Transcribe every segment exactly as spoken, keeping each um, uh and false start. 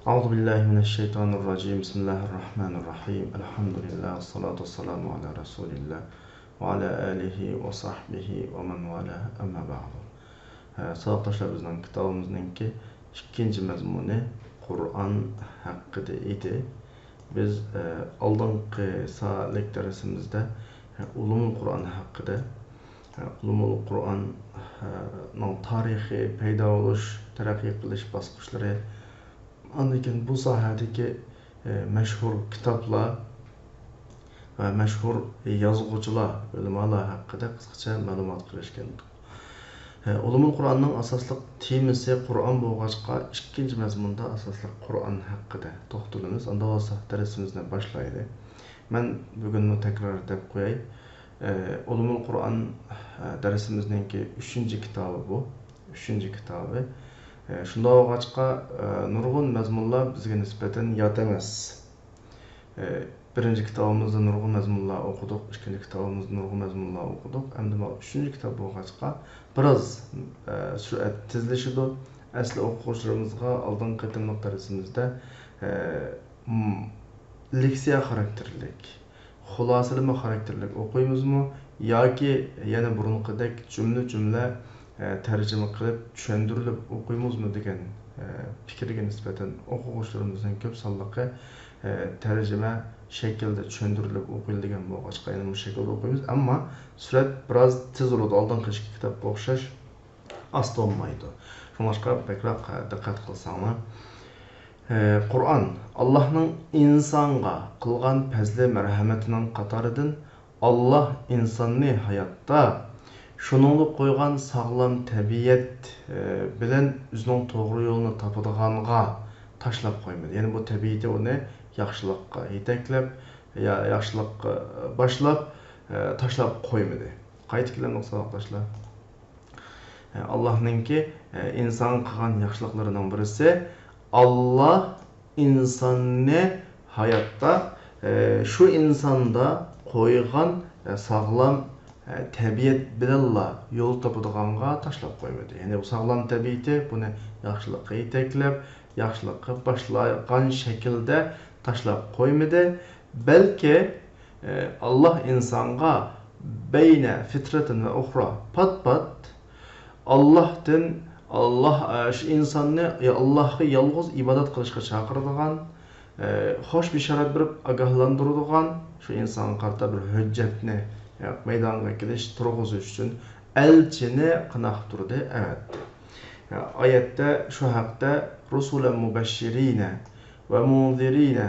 أعوذ بالله من الشيطان الرجيم. بسم الله الرحمن الرحيم. الحمد لله، والصلاة والسلام على رسول الله وعلى آله وصحبه ومن والاه. أما بعد. ھە، ساۋاقداشلار، بىزنىڭ كىتابىمىزنىڭكى ئىككىنچى مەزمۇنى قۇرئان ھەققىدە ئىدى. بىز، ئە، ئالدىنقى سائەتلىك دەرسىمىزدە، ئە، ئۇلۇمۇل قۇرئان ھەققىدە، ئە، ئۇلۇمۇل قۇرئان، ئە، نىڭ تارىخى، پەيدا بولۇش، تەرەققىي قىلىش باسقۇچلىرى، ئاندىن كېيىن بۇ ساھەدىكى، ئە، مەشھۇر كىتابلار ۋە مەشھۇر يازغۇچىلار، ئۆلىمالار ھەققىدە قىسقىچە مەلۇمات قىلىشكەن. ئۇلۇمۇل قۇرئاننىڭ ئاساسلىق تېمىسى قۇرئان بولغاچقا، ئىككىنچى مەزمۇندا ئاساسلىق قۇرئان ھەققىدە توختىلىمىز. ئاندا بولسا دەرسىمىزنى باشلايلى. مەن بۈگۈنمۇ تەكرار دەپ قوياي. ئۇلۇمۇل قۇرئان دەرسىمىزنىڭكى ئۈچىنچى كىتابى بۇ. ئۈچىنچى كىتابى. شۇنداق بولغاچقا، نۇرغۇن مەزمۇنلار بىزگە نىسبەتەن يات ئەمەس. ئى، بىرىنچى كىتابىمىزدا نۇرغۇن مەزمۇنلار ئوقۇدۇق، ئىككىنچى كىتابىمىزدا نۇرغۇن مەزمۇنلار ئوقۇدۇق. ئەمدى مانا ئۈچىنچى كىتاب بولغاچقا، بىراز، ئى، سۈرئەت تېزلىشىدۇ. ئەسلى ئوقۇغۇچىلىرىمىزغا ئالدىنقى قېتىملىق دەرسىمىزدە، ئى، م-، لېكسىيە خاراكتېرلىك، خۇلاسىلىما خاراكتېرلىك ئوقۇيمىزمۇ ياكى يەنە بۇرۇنقىدەك جۈملە-جۈملە ئە، تەرجىمە قىلىپ چۈشەندۈرۈلۈپ ئوقۇيمىزمۇ دېگەن، ئە، پىكىرگە نىسبەتەن ئوقۇغۇچىلىرىمىزنىڭ كۆپ سانلىقى، ئە، تەرجىمە شەكلىدە چۈشەندۈرۈلۈپ ئوقۇيلى دېگەن بولغاچقا، يەنە مۇشۇ شەكىلدە ئوقۇيمىز. ئەمما سۈرئەت بىراز تېز بولىدۇ، ئالدىنقى ئىككى كىتابقا ئوخشاش ئاستا بولمايدۇ. شۇڭلاشقا بەكرەك، ئە، دىققەت قىلساڭلار. ئە، قۇرئان، ئاللاھنىڭ ئىنسانغا قىلغان پەزلى مەرھەمىتىنىڭ قاتارىدىن، ئاللاھ ئىنساننى ھاياتتا، شۇنىڭدەك قويغان ساغلام تەبىئەت، ئى، بىلەن ئۆزىنىڭ توغرا يولىنى تاپىدىغانغا تاشلاپ قويمىدى. يەنى بۇ تەبىئىتى ئۇنى ياخشىلىققا يېتەكلەپ، يا-، ياخشىلىققا باشلاپ، ئى، تاشلاپ قويمىدى. قايتا كېلەمدۇق ساۋاقداشلار. ئى، ئاللاھنىڭكى، ئى، ئىنسانغا قىلغان ياخشىلىقلىرىنىڭ بىرسى، ئاللاھ ئىنساننى ھاياتتا، ئى، شۇ ئىنساندا قويغان، ئى، ساغلام، ئى، تەبىئەت بىلەنلا يول تاپىدىغانغا تاشلاپ قويمىدى. يەنى بۇ ساغلام تەبىئىتى بۇنى ياخشىلىققا يېتەكلەپ، ياخشىلىققا باشلايدىغان شەكىلدە تاشلاپ قويمىدى. بەلكى، ئى، ئاللاھ ئىنسانغا بەينە فىترەتىن ۋە ئۇخرا، پات-پات ئاللاھتىن، ئاللاھ، ئە، شۇ ئىنساننى، يا، ئاللاھقا يالغۇز ئىبادەت قىلىشقا چاقىرىدىغان، ئە، خوش بېشارەت بېرىپ ئاگاھلاندۇرىدىغان، شۇ ئىنسانغا قارىتا بىر ھۆججەتنى، يا، مەيدانغا كېلىش، تۇرغۇزۇش ئۈچۈن ئەلچىنى قانداق تۇردى؟ ئەۋەتتى. يا، ئايەتتە شۇ ھەقتە، رۇسۇلەن مۇبەششىرىنە ۋە مۇنزىرىنە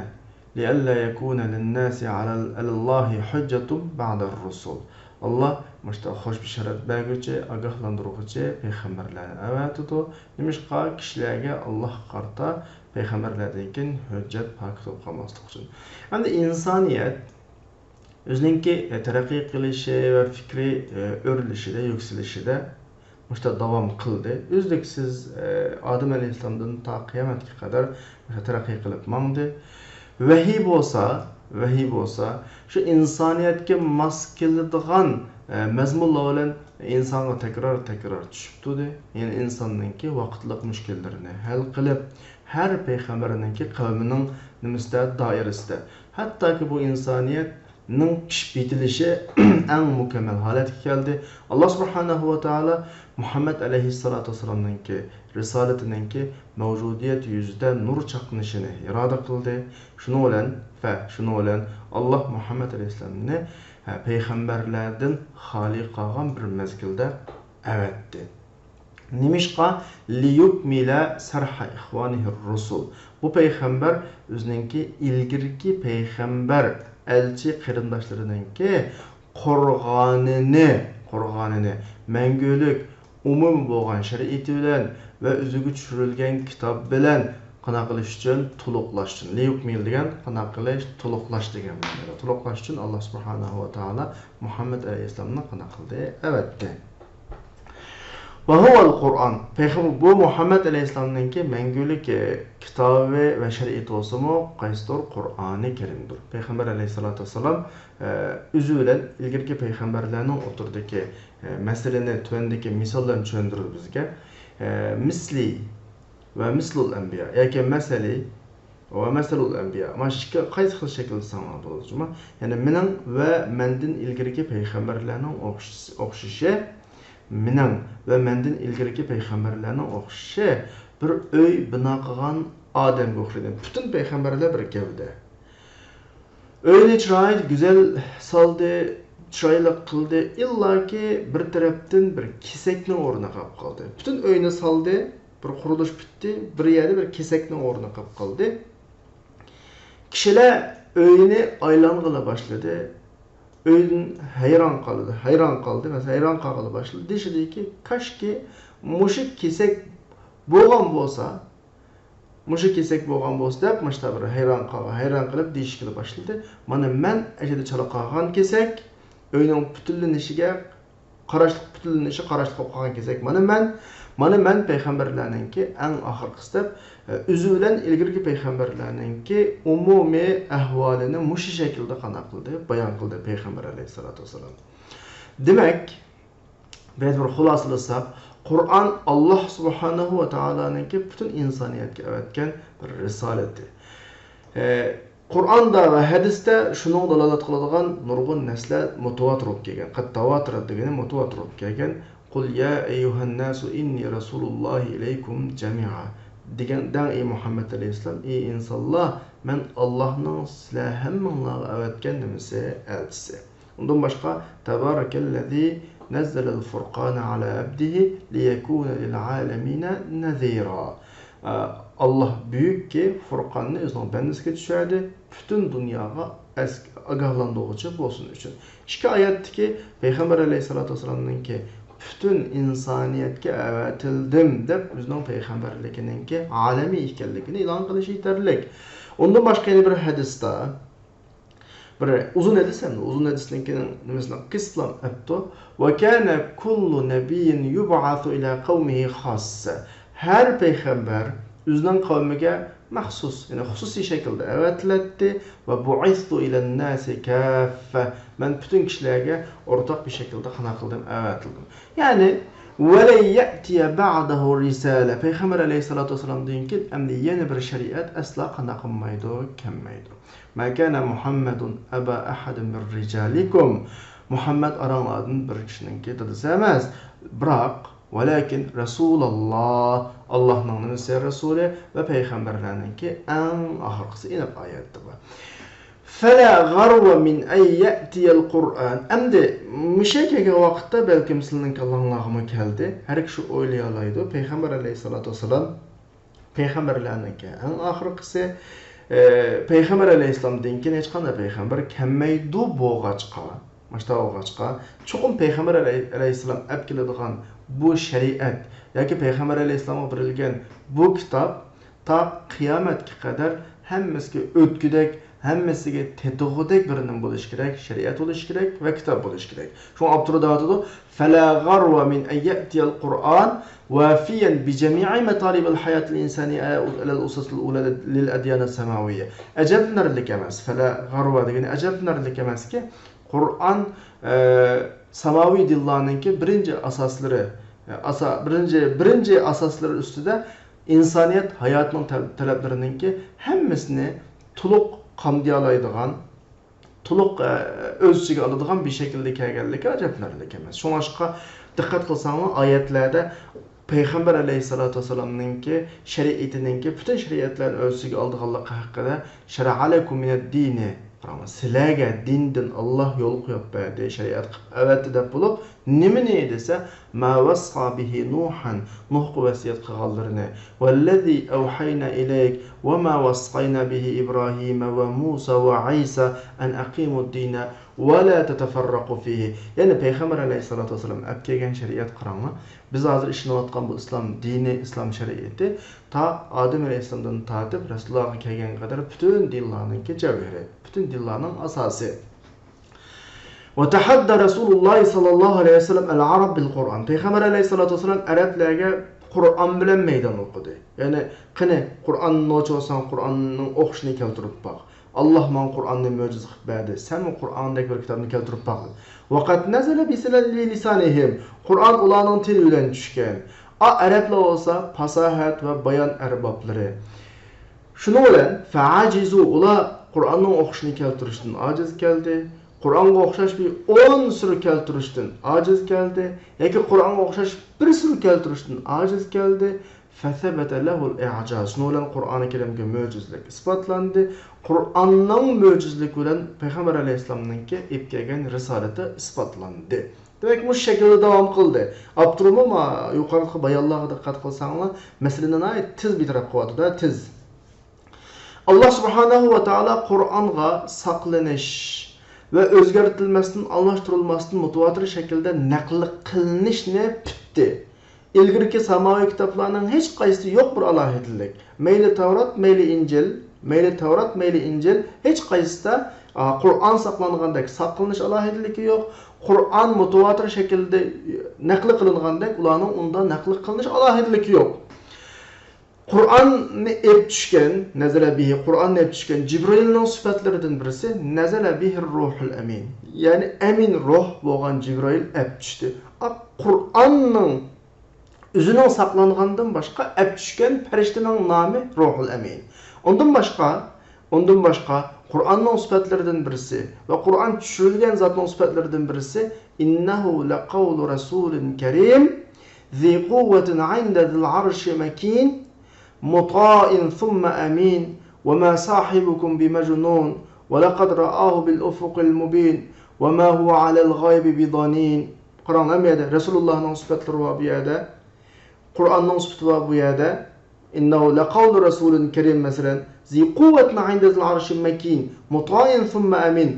لىئەللا يەكۇنە لىنناسى ئەلەللاھى ھۇججەتۇن بەئدەر رۇسۇل. ئاللاھ مۇشۇنداق خوش بېشارەت بەرگۈچى، ئاگاھلاندۇرغۇچى پەيغەمبەرلەرنى ئەۋەتىدۇ. نېمىشقا؟ كىشىلەرگە ئاللاھقا قارىتا پەيغەمبەرلەردىن كېيىن ھۆججەت پاكىت بولۇپ قالماسلىق ئۈچۈن. ئەمدى ئىنسانىيەت ئۆزىنىڭكى، ئە، تەرەققىي قىلىشى ۋە پىكرى، ئە، ئۆرلىشىدە، يۈكسىلىشىدە مۇشۇنداق داۋام قىلدى. ئۈزلۈكسىز، ئە، ئادەم ئەلەيھىسسالامدىن تا قىيامەتكە قەدەر مۇشۇنداق تەرەققىي قىلىپ ماڭدى. ۋەھىي بولسا، ۋەھىي بولسا شۇ ئىنسانىيەتكە ماس كېلىدىغان، ئە، مەزمۇنلار بىلەن ئىنسانغا تەكرار، تەكرار چۈشۈپ تۇردى. يەنى ئىنساننىڭكى ۋاقىتلىق مۈشكۈللىرىنى ھەل قىلىپ، ھەر پەيغەمبەرنىڭكى قەۋمىنىڭ نېمىسىدە، دائىرىسىدە، ھەتتاكى بۇ ئىنسانىيەت نىڭ پىشىپ يېتىلىشى ئەڭ مۇكەممەل ھالەتكە كەلدى. ئاللا سۇبھانەھۇ ۋە تائالا مۇھەممەد ئەلەيھىسسالاتۇ ۋەسسالامنىڭكى رىسالىتىنىڭكى مەۋجۇدىيەت يۈزىدە نۇر چاقنىشىنى ئىرادە قىلدى. شۇنىڭ بىلەن، فە، شۇنىڭ بىلەن ئاللا مۇھەممەد ئەلەيھىسسالامنى، ھە، پەيغەمبەرلەردىن خالىي قالغان بىر مەزگىلدە ئەۋەتتى. نېمىشقا؟ لىيۇكمىلە سەرھە ئىخۋانىھىر رۇسۇل. بۇ پەيغەمبەر ئۆزىنىڭكى ئىلگىرىكى پەيغەمبەر، ئەلچى قېرىنداشلىرىنىڭكى قورغانىنى، قورغانىنى مەڭگۈلۈك ئومۇمىي بولغان شەرىئىتى بىلەن ۋە ئۆزىگە چۈشۈرۈلگەن كىتاب بىلەن قانداق قىلىش ئۈچۈن؟ تولۇقلاش ئۈچۈن. لىيۇكمىل دېگەن قانداق قىلىش؟ تولۇقلاش دېگەن مەنىدە. تولۇقلاش ئۈچۈن ئاللا سۇبھانەھۇ ۋە تائالا مۇھەممەد ئەلەيھىسسالامنى قانداق قىلدى؟ ئەۋەتتى. ۋە ھۇۋەل قۇرئان. پەيغەمبەر، بۇ مۇھەممەد ئەلەيھىسسالامنىڭكى مەڭگۈلۈك، ئە، كىتابى ۋە شەرىئىتى بولسىمۇ قايسىدۇر؟ قۇرئانى كەرىمدۇر. پەيغەمبەر ئەلەيھىسسالاتۇ ۋەسسالام، ئە، ئۆزى بىلەن ئىلگىرىكى پەيغەمبەرلەرنىڭ ئوتتۇرىدىكى، ئە، مەسىلىنى تۆۋەندىكى مىسال بىلەن چۈشەندۈرىدۇ بىزگە. ئە، مىسلى ۋە مىسلۇل ئەنبىيا ياكى مەسەلى ۋە مەسەلۇل ئەنبىيا. مانا شۇ ئىككى قايسى خىل شەكىلدە ساڭا بولىدۇ جۇمۇ؟ يەنى مېنىڭ ۋە مەندىن ئىلگىرىكى پەيغەمبەرلەرنىڭ ئوخش-، ئوخشىشى، مېنىڭ ۋە مەندىن ئىلگىرىكى پەيغەمبەرلەرنىڭ ئوخشىشى بىر ئۆي بىنا قىلغان ئادەمگە ئوخشايدۇ. پۈتۈن پەيغەمبەرلەر بىر گەۋدە. ئۆينى چىرايلىق، گۈزەل سالدى، چىرايلىق قىلدى، ئىللاكى بىر تەرەپتىن بىر كېسەكنىڭ ئورنىغا قاپ قالدى. پۈتۈن ئۆينى سالدى، بىر قۇرۇلۇش پۈتتى، بىر يەردە بىر كېسەكنىڭ ئورنىغا قاپ قالدى. كىشىلەر ئۆينى ئايلانغىلى باشلىدى. ئۆيدىن ھەيران قالدى، ھەيران قالدى، مەسىلەن، ھەيران قالغىلى باشلىدى. دېيىشىدىكى، كاشكى مۇشۇ كېسەك بولغان بولسا، مۇشۇ كېسەك بولغان بولسا دەپ، مۇشۇنداق بىر ھەيران قالغان، ھەيران قېلىپ دېيىشكىلى باشلىدى. مانا مەن ئەجەلدە چالا قالغان كېسەك، ئۆينىڭ پۈتۈنلىنىشىگە قاراشلىق، پۈتۈنلىنىشى قاراشلىق بولۇپ قالغان كېسەك مانا مەن، مانا مەن پەيغەمبەرلەرنىڭكى ئەڭ ئاخىرقىسى دەپ، ئۆزى بىلەن ئىلگىرىكى پەيغەمبەرلەرنىڭكى ئومۇمىي ئەھۋالىنى مۇشۇ شەكىلدە قانداق قىلدى، بايان قىلدى پەيغەمبەر ئەلەيھىسسالاتۇ ۋەسسالام. دېمەك، بۇ يەردە بىر خۇلاسىلىساق، قۇرئان ئاللاھ سۇبھانەھۇ ۋە تائالانىڭكى پۈتۈن ئىنسانىيەتكە ئەۋەتكەن بىر رىسالىتى. ئە، قۇرئاندا ۋە ھەدىستە شۇنىڭغا دالالەت قىلىدىغان نۇرغۇن نەرسىلەر مۇتەۋاتىر بولۇپ كەلگەن. قەد تەۋاتىرەت دېگىنى مۇتەۋاتىر بولۇپ كەلگەن. قۇل يا ئەييۇھەنناسۇ ئىننى رەسۇلۇللاھى ئىلەيكۇم جەمىئا دېگەن، دەڭ ئى مۇھەممەد ئەلەيھىسسالام، ئى ئىنسانلار، مەن ئاللاھنىڭ سىلەر ھەممىڭلارغا ئەۋەتكەن نېمىسى، ئەلچىسى. ئۇندىن باشقا، تەبارەكەللەزى نەززەلەل فۇرقانە ئەلا ئەبدىھى لىيەكۇنە لىلئالەمىنە نەزىرا. ئە، ئاللاھ بۈيۈككى، فۇرقاننى ئۆزىنىڭ بەندىسىگە چۈشۈردى، پۈتۈن دۇنياغا ئەس-، ئاگاھلاندۇرغۇچى بولسۇن ئۈچۈن. ئىككى ئايەتتىكى پەيغەمبەر ئەلەيھىسسالاتۇ ۋەسسالامنىڭكى پۈتۈن ئىنسانىيەتكە ئەۋەتىلدىم دەپ ئۆزىنىڭ پەيغەمبەرلىكىنىڭكى ئالەمىي ئىكەنلىكىنى ئېلان قىلىشى يېتەرلىك. ئۇندىن باشقا يەنە بىر ھەدىستە، بىر ئۇزۇن ھەدىس ئەمدى، ئۇزۇن ھەدىسنىڭكىنىڭ نېمىسىنى قىسسىلام ئەپتۇ. وكان كل نبي يبعث إلى قومه خاصة. ھەر پەيغەمبەر ئۆزىنىڭ قەۋمىگە مەخسۇس، يەنى خۇسۇسىي شەكىلدە ئەۋەتىلەتتى. وبعثت إلى الناس كافة. مەن پۈتۈن كىشىلەرگە ئورتاق بىر شەكىلدە قانداق قىلدىم، ئەۋەتىلدىم. يەنى، ولن يأتي بعده رسالة. پەيغەمبەر ئەلەيھىسسالاتۇ ۋەسسالامدىن كېيىن ئەمدى يەنە بىر شەرىئەت ئەسلا قانداق قىلمايدۇ، كەلمەيدۇ. ما كان محمد أبا أحد من رجالكم. مۇھەممەد ئاراڭلاردىن بىر كىشىنىڭكى دادىسى ئەمەس. بىراق، ولكن رسول الله، ئاللاھنىڭ نېمىسى، رەسۇلى ۋە پەيغەمبەرلەرنىڭكى ئەڭ ئاخىرقىسى، ئېنىق ئايەتتە بار. فلا غرو من أن يأتي القرآن. ئەمدى مۇشۇ كەلگەن ۋاقىتتا بەلكىم سىلىنىڭ كاللاڭلارغىمۇ كەلدى. ھەر كىشى ئويلىيالايدۇ. پەيغەمبەر ئەلەيھىسسالاتۇ ۋەسسالام پەيغەمبەرلەرنىڭكى ئەڭ ئاخىرقىسى. ئە، پەيغەمبەر ئەلەيھىسسالامدىن كېيىن ھېچقانداق پەيغەمبەر كەلمەيدۇ بولغاچقا، مۇشۇنداق بولغاچقا، چوقۇم پەيغەمبەر ئەلەي-، ئەلەيھىسسالام ئەپ كېلىدىغان بۇ شەرىئەت ياكى پەيغەمبەر ئەلەيھىسسالامغا بېرىلگەن بۇ كىتاب تا قىيامەتكە قەدەر ھەممىسىگە ئۆتكۈدەك، ھەممىسىگە تېتىغۇدەك بىر نېمە بولۇشى كېرەك، شەرىئەت بولۇشى كېرەك ۋە كىتاب بولۇشى كېرەك. شۇڭا ئاپتورى دەۋاتىدۇ، فلا غرو من أن يأتي القرآن وافيا بجميع مطالب الحياة الإنسانية على الأسس الأولى للأديان السماوية. ئەجەبلىنەرلىك ئەمەس. فلا غرو دېگىنى ئەجەبلىنەرلىك ئەمەسكى، قۇرئان، ئە، ساماۋىي دىنلارنىڭكى بىرىنچى ئاساسلىرى، ئە، ئاسا-، بىرىنچى، بىرىنچى ئاساسلىرى ئۈستىدە ئىنسانىيەت ھاياتىنىڭ تەل-، تەلەپلىرىنىڭكى ھەممىسىنى تولۇق قامدىيالايدىغان، تولۇق، ئە، ئۆز ئىچىگە ئالىدىغان بىر شەكىلدە كەلگەنلىكى ئەجەبلىنەرلىك ئەمەس. شۇڭلاشقا دىققەت قىلساڭلار، ئايەتلەردە پەيغەمبەر ئەلەيھىسسالاتۇ ۋەسسالامنىڭكى شەرىئىتىنىڭكى پۈتۈن شەرىئەتلەرنى ئۆز ئىچىگە ئالىدىغانلىقى ھەققىدە، شەرەئە لەكۇم مىنەد دىنى، قاراڭلار، سىلەرگە دىندىن ئاللاھ يول قويۇپ بەردى، شەرىئەت قىلىپ ئەۋەتتى دەپ بولۇپ، نېمىنى دېسە، ما ۋەسسا بىھى نۇھەن، نۇھقا ۋەسىيەت قىلغانلىرىنى، ۋەللەزى ئەۋھەينا ئىلەيك ۋە ما ۋەسسەينا بىھى ئىبراھىمە ۋە مۇسا ۋە ئىسا ئەن ئەقىمۇد دىنە ۋە لا تەتەفەررەقۇ فىھى. يەنى پەيغەمبەر ئەلەيھىسسالاتۇ ۋەسسالام ئەپ كەلگەن شەرىئەت قاراڭلار. بىز ھازىر ئىشىنىۋاتقان بۇ ئىسلام دىنى، ئىسلام شەرىئىتى تا ئادەم ئەلەيھىسسالامدىن تارتىپ رەسۇلۇللاھقا كەلگەنگە قەدەر پۈتۈن دىنلارنىڭكى جەۋھىرى، پۈتۈن دىنلارنىڭ ئاساسى. وتحدى رسول الله صلى الله عليه وسلم العرب بالقرآن. پەيغەمبەر ئەلەيھىسسالاتۇ ۋەسسالام ئەرەبلەرگە قۇرئان بىلەن مەيدان ئوقۇدى. يەنى، قېنى، قۇرئاننى نوچى بولساڭ، قۇرئاننىڭ ئوخشىشىنى كەلتۈرۈپ باق. ئاللاھ ماڭا قۇرئاننى مۆجىزە قىلىپ بەردى. سەنمۇ قۇرئاندەك بىر كىتابنى كەلتۈرۈپ باق. وقد نزل بلسانهم. قۇرئان ئۇلارنىڭ تىلى بىلەن چۈشكەن. ئا، ئەرەبلەر بولسا پاساھەت ۋە بايان ئەربابلىرى. شۇنىڭ بىلەن فەئەجىزۇ، ئۇلار قۇرئاننىڭ ئوقۇشىنى كەلتۈرۈشتىن ئاجىز كەلدى. قۇرئانغا ئوخشاش بىر ئون سۈرە كەلتۈرۈشتىن ئاجىز كەلدى. ياكى قۇرئانغا ئوخشاش بىر سۈرە كەلتۈرۈشتىن ئاجىز كەلدى. فەسەبەتە لەھۇل ئىئجاز. شۇنىڭ بىلەن قۇرئانى كەرىمگە مۆجىزىلىك ئىسپاتلاندى. قۇرئاننىڭ مۆجىزىلىكى بىلەن پەيغەمبەر ئەلەيھىسسالامنىڭكى ئېلىپ كەلگەن رىسالىتى ئىسپاتلاندى. دېمەك، مۇشۇ شەكىلدە داۋام قىلدى. ئاپتورمۇ ما-، يۇقىرىقى بايانلارغا دىققەت قىلساڭلار، مەسىلىنى ناھايىتى تېز بىر تەرەپ قىلىۋاتىدۇ، تېز. ئاللا سۇبھانەھۇ ۋە تائالا قۇرئانغا ساقلىنىش ۋە ئۆزگەرتىلمەستىن، ئالماشتۇرۇلماستىن مۇتەۋاتىر شەكىلدە نەقىل قىلىنىشنى پۈتتى. ئىلگىرىكى ساماۋىي كىتابلارنىڭ ھېچقايسىسى يوق بىر ئالاھىدىلىك. مەيلى تەۋرات، مەيلى ئىنجىل، مەيلى تەۋرات، مەيلى ئىنجىل، ھېچقايسىسىدا، ئا، قۇرئان ساقلانغاندەك ساقلىنىش ئالاھىدىلىكى يوق. قۇرئان مۇتەۋاتىر شەكىلدە نەقلى قىلىنغاندەك ئۇلارنىڭ ئۇندا نەقلى قىلىنىش ئالاھىدىلىكى يوق. قۇرئاننى ئېلىپ چۈشكەن، نەزەلە بىھى، قۇرئاننى ئېلىپ چۈشكەن جىبرىئىلنىڭ سۈپەتلىرىدىن بىرسى، نەزەلە بىھىر روھۇل ئەمىن. يەنى ئەمىن روھ بولغان جىبرىئىل ئەپ چۈشتى. ئا، قۇرئاننىڭ ئۆزىنىڭ ساقلانغاندىن باشقا ئەپ چۈشكەن پەرىشتىنىڭ نامى روھۇل ئەمىن. ئۇندىن باشقا، ئۇندىن باشقا، قۇرئاننىڭ سۈپەتلىرىدىن بىرسى ۋە قۇرئان چۈشۈرۈلگەن زاتنىڭ سۈپەتلىرىدىن بىرسى، إنه لقول رسول كريم ذي قوة عند ذي العرش مكين مطاع ثم أمين وما صاحبكم بمجنون ولقد رآه بالأفق المبين وما هو على الغيب بضنين. قاراڭلار، بۇ يەردە رەسۇلۇللاھنىڭ سۈپەتلىرى بار بۇ يەردە. قۇرئاننىڭ سۈپىتى بار بۇ يەردە. إنه لقول رسول كريم، مەسىلەن، ذي قوة عند ذي العرش مكين مطاع ثم أمين.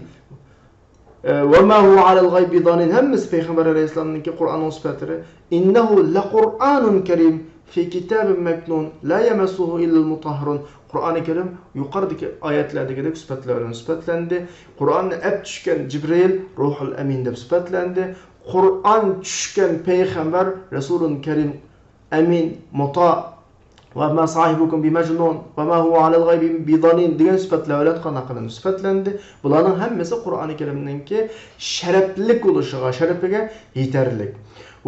ئە، وما هو على الغيب بضنين، ھەممىسى پەيغەمبەر ئەلەيھىسسالامنىڭكى قۇرئاننىڭ سۈپەتلىرى. إنه لقرآن كريم في كتاب مكنون لا يمسه إلا المطهرون. قۇرئانى كەرىم يۇقىرىدىكى ئايەتلەردىكىدەك سۈپەتلەر بىلەن سۈپەتلەندى. قۇرئاننى ئەپ چۈشكەن جىبرىئىل روھۇل ئەمىن دەپ سۈپەتلەندى. قۇرئان چۈشكەن پەيغەمبەر رەسۇلۇن كەرىم، ئەمىن، مۇتا، وما صاحبكم بمجنون وما هو على الغيب بضنين دېگەن سۈپەتلەر بىلەن قانداق قىلىندى؟ سۈپەتلەندى. بۇلارنىڭ ھەممىسى قۇرئانى كەرىمنىڭكى شەرەپلىك بولۇشىغا، شەرىپىگە يېتەرلىك.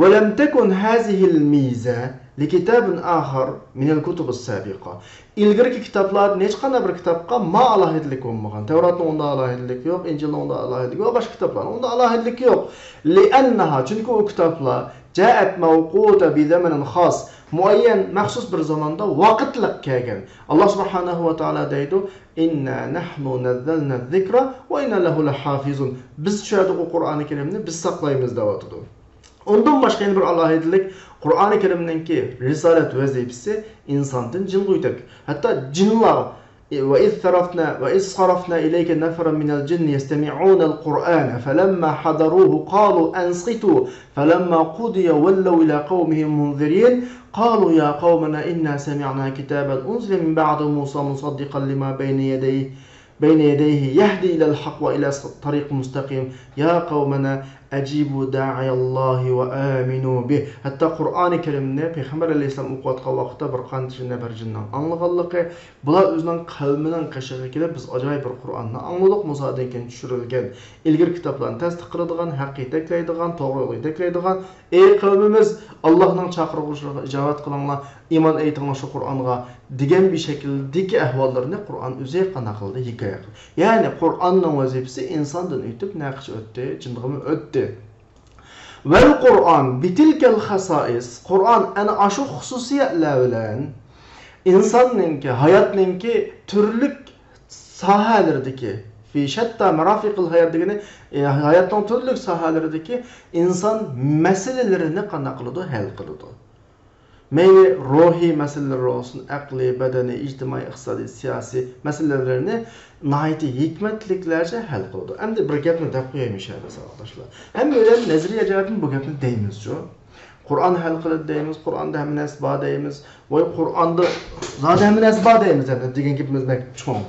ولم تكن هذه الميزة لكتاب آخر من الكتب السابقة. ئىلگىرىكى كىتابلاردىن ھېچقانداق بىر كىتابقا ما ئالاھىدىلىك بولمىغان. تەۋراتنىڭ ئۇنداق ئالاھىدىلىكى يوق، ئىنجىلنىڭ ئۇنداق ئالاھىدىلىكى يوق، باشقا كىتابلارنىڭ ئۇنداق ئالاھىدىلىكى يوق. لأنها، چۈنكى ئۇ كىتابلار جاءت موقوتة بزمن خاص، مۇئەييەن مەخسۇس بىر زاماندا ۋاقىتلىق كەلگەن. ئاللا سۇبھانەھۇ ۋە تائالا دەيدۇ، إنا نحن نزلنا الذكر وإنا له لحافظون. بىز چۈشۈردۇق ئۇ قۇرئانى كەرىمنى، بىز ساقلايمىز دەۋاتىدۇ. ئۇندىن باشقا يەنە بىر ئالاھىدىلىك، قۇرئانى كەرىمنىڭكى رىسالەت ۋەزىپىسى ئىنساندىن جىنغا يېتەرلىك. ھەتتا جىنلار، وإذ صرفنا، وإذ صرفنا إليك نفرا من الجن يستمعون القرآن فلما حضروه قالوا أنصتوا فلما قضي ولوا إلى قومهم منذرين قالوا يا قومنا إنا سمعنا كتابا أنزل من بعد موسى مصدقا لما بين يديه بين يديه يهدي إلى الحق وإلى طريق مستقيم يا قومنا أجيبوا داعي الله وآمنوا به. ھەتتا قۇرئانى كەرىمنى پەيغەمبەر ئەلەيھىسسالام ئوقۇۋاتقان ۋاقىتتا بىر قانچە نەپەر جىننىڭ ئاڭلىغانلىقى، بۇلار ئۆزىنىڭ قەۋمىنىڭ قېشىغا كېلىپ، بىز ئاجايىپ بىر قۇرئاننى ئاڭلىدۇق، مۇسادىن كېيىن چۈشۈرۈلگەن، ئىلگىرى كىتابلارنى تەستىق قىلىدىغان، ھەققە يېتەكلەيدىغان، توغرا يولغا يېتەكلەيدىغان، ئەي قەۋمىمىز، ئاللاھنىڭ چاقىرغۇچىلىرىغا ئىجابەت قىلىڭلار، ئىمان ئېيتىڭلار شۇ قۇرئانغا، دېگەن بىر شەكىلدىكى ئەھۋاللىرىنى قۇرئان ئۆزى قانداق قىلدى؟ ھېكايە قىلدى. يەنى قۇرئاننىڭ ۋەزىپىسى ئىنساندىن ئۆتۈپ، نەقىش ئۆتتى، جىنغىمۇ ئۆتتى. ۋەل قۇرئان بىتىلكەل خاسائىس، قۇرئان ئەنە ئاشۇ خۇسۇسىيەتلەر بىلەن ئىنساننىڭكى، ھاياتنىڭكى تۈرلۈك ساھەلىرىدىكى، في شتى مرافق الحياة دېگىنى، ئى، ھاياتنىڭ تۈرلۈك ساھەلىرىدىكى ئىنسان مەسىلىلىرىنى قانداق قىلىدۇ؟ ھەل قىلىدۇ. مەيلى روھىي مەسىلىلىرى بولسۇن، ئەقلىي، بەدەنىي، ئىجتىمائىي، ئىقتىسادىي، سىياسىي مەسىلىلىرىنى ناھايىتى ھېكمەتلىكلەرچە ھەل قىلىدۇ. ئەمدى بىر گەپنى دەپ قوياي مۇشۇ يەردە، ساۋاقداشلار. ھەممەيلەن نەزەرىيە جەھەتتىن بۇ گەپنى دەيمىزچۇ. قۇرئان ھەل قىلىدۇ دەيمىز، قۇرئاندا ھەممە نەرسە بار دەيمىز. ۋاي، قۇرئاندا زادى ھەممە نەرسە بار دەيمىز دەپ دېگەن گېپىمىز بەك چوڭ.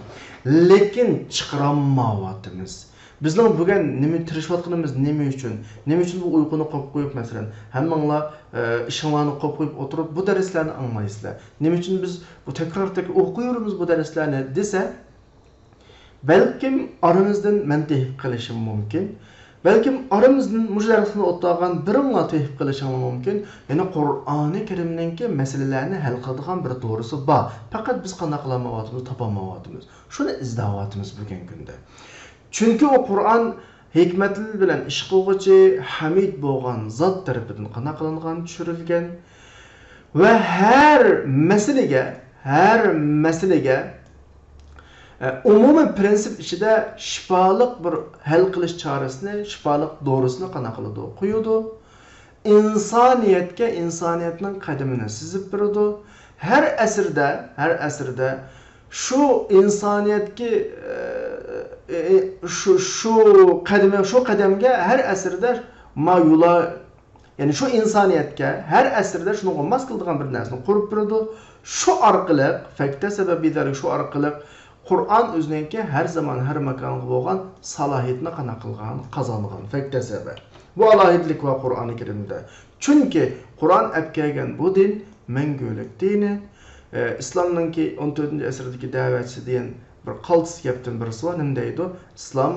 لېكىن چىقىرالمايۋاتىمىز. بىزنىڭ بۈگۈن نېمە تىرىشىۋاتقىنىمىز نېمە ئۈچۈن؟ نېمە ئۈچۈن بۇ ئۇيقۇنى قويۇپ قويۇپ، مەسىلەن، ھەممىڭلار، ئە، ئىشىڭلارنى قويۇپ قويۇپ ئولتۇرۇپ بۇ دەرسلەرنى ئاڭلايسىلەر؟ نېمە ئۈچۈن بىز بۇ تەكرار تەكرار ئوقۇيۋېرىمىز بۇ دەرسلەرنى دېسە، بەلكىم ئارىمىزدىن مەن تېپىپ قېلىشىم مۇمكىن. بەلكىم ئارىمىزدىن مۇشۇ دەرسنى ئولتۇرغان بىرىڭلار تېپىپ قېلىشىڭلار مۇمكىن. يەنى قۇرئانى كەرىمنىڭكى مەسىلىلەرنى ھەل قىلىدىغان بىر دورىسى بار. پەقەت بىز قانداق قىلالمايۋاتىمىز، تاپالمايۋاتىمىز. شۇنى ئىزدەۋاتىمىز بۈگۈنكى كۈندە. چۈنكى ئۇ قۇرئان ھېكمەتلىك بىلەن ئىش قىلغۇچى ھەمىد بولغان زات تەرىپىدىن قانداق قىلىنغان، چۈشۈرۈلگەن. ۋە ھەر مەسىلىگە، ھەر مەسىلىگە، ئە، ئومۇمىي پىرىنسىپ ئىچىدە شىپالىق بىر ھەل قىلىش چارىسىنى، شىپالىق دورىسىنى قانداق قىلىدۇ؟ قويىدۇ. ئىنسانىيەتكە ئىنسانىيەتنىڭ قەدىمىنى سىزىپ بېرىدۇ. ھەر ئەسىردە، ھەر ئەسىردە شۇ ئىنسانىيەتكە، ئە، ئە، شۇ، شۇ قەدىمى، شۇ قەدەمگە ھەر ئەسىردە ما يۇلا-، يەنى شۇ ئىنسانىيەتكە ھەر ئەسىردە شۇنىڭغا ماس كېلىدىغان بىر نەرسىنى قۇرۇپ بېرىدۇ. شۇ ئارقىلىق، فەكتەسەبە بىزالىك، شۇ ئارقىلىق قۇرئان ئۆزىنىڭكى ھەر زامان، ھەر ماكانغا بولغان سالاھىيىتىنى قانداق قىلغان، قازانغان، فەكتەسەبە. بۇ ئالاھىدىلىك بار قۇرئانى كەرىمدە. چۈنكى قۇرئان ئەپ كەلگەن بۇ دىن مەڭگۈلۈك دىنى. ئە، ئىسلامنىڭكى ئون تۆتىنچى ئەسىردىكى دەۋەتچىسى دېگەن بىر قالتىس گەپتىن بىرسى بار. نېمە دەيدۇ؟ ئىسلام،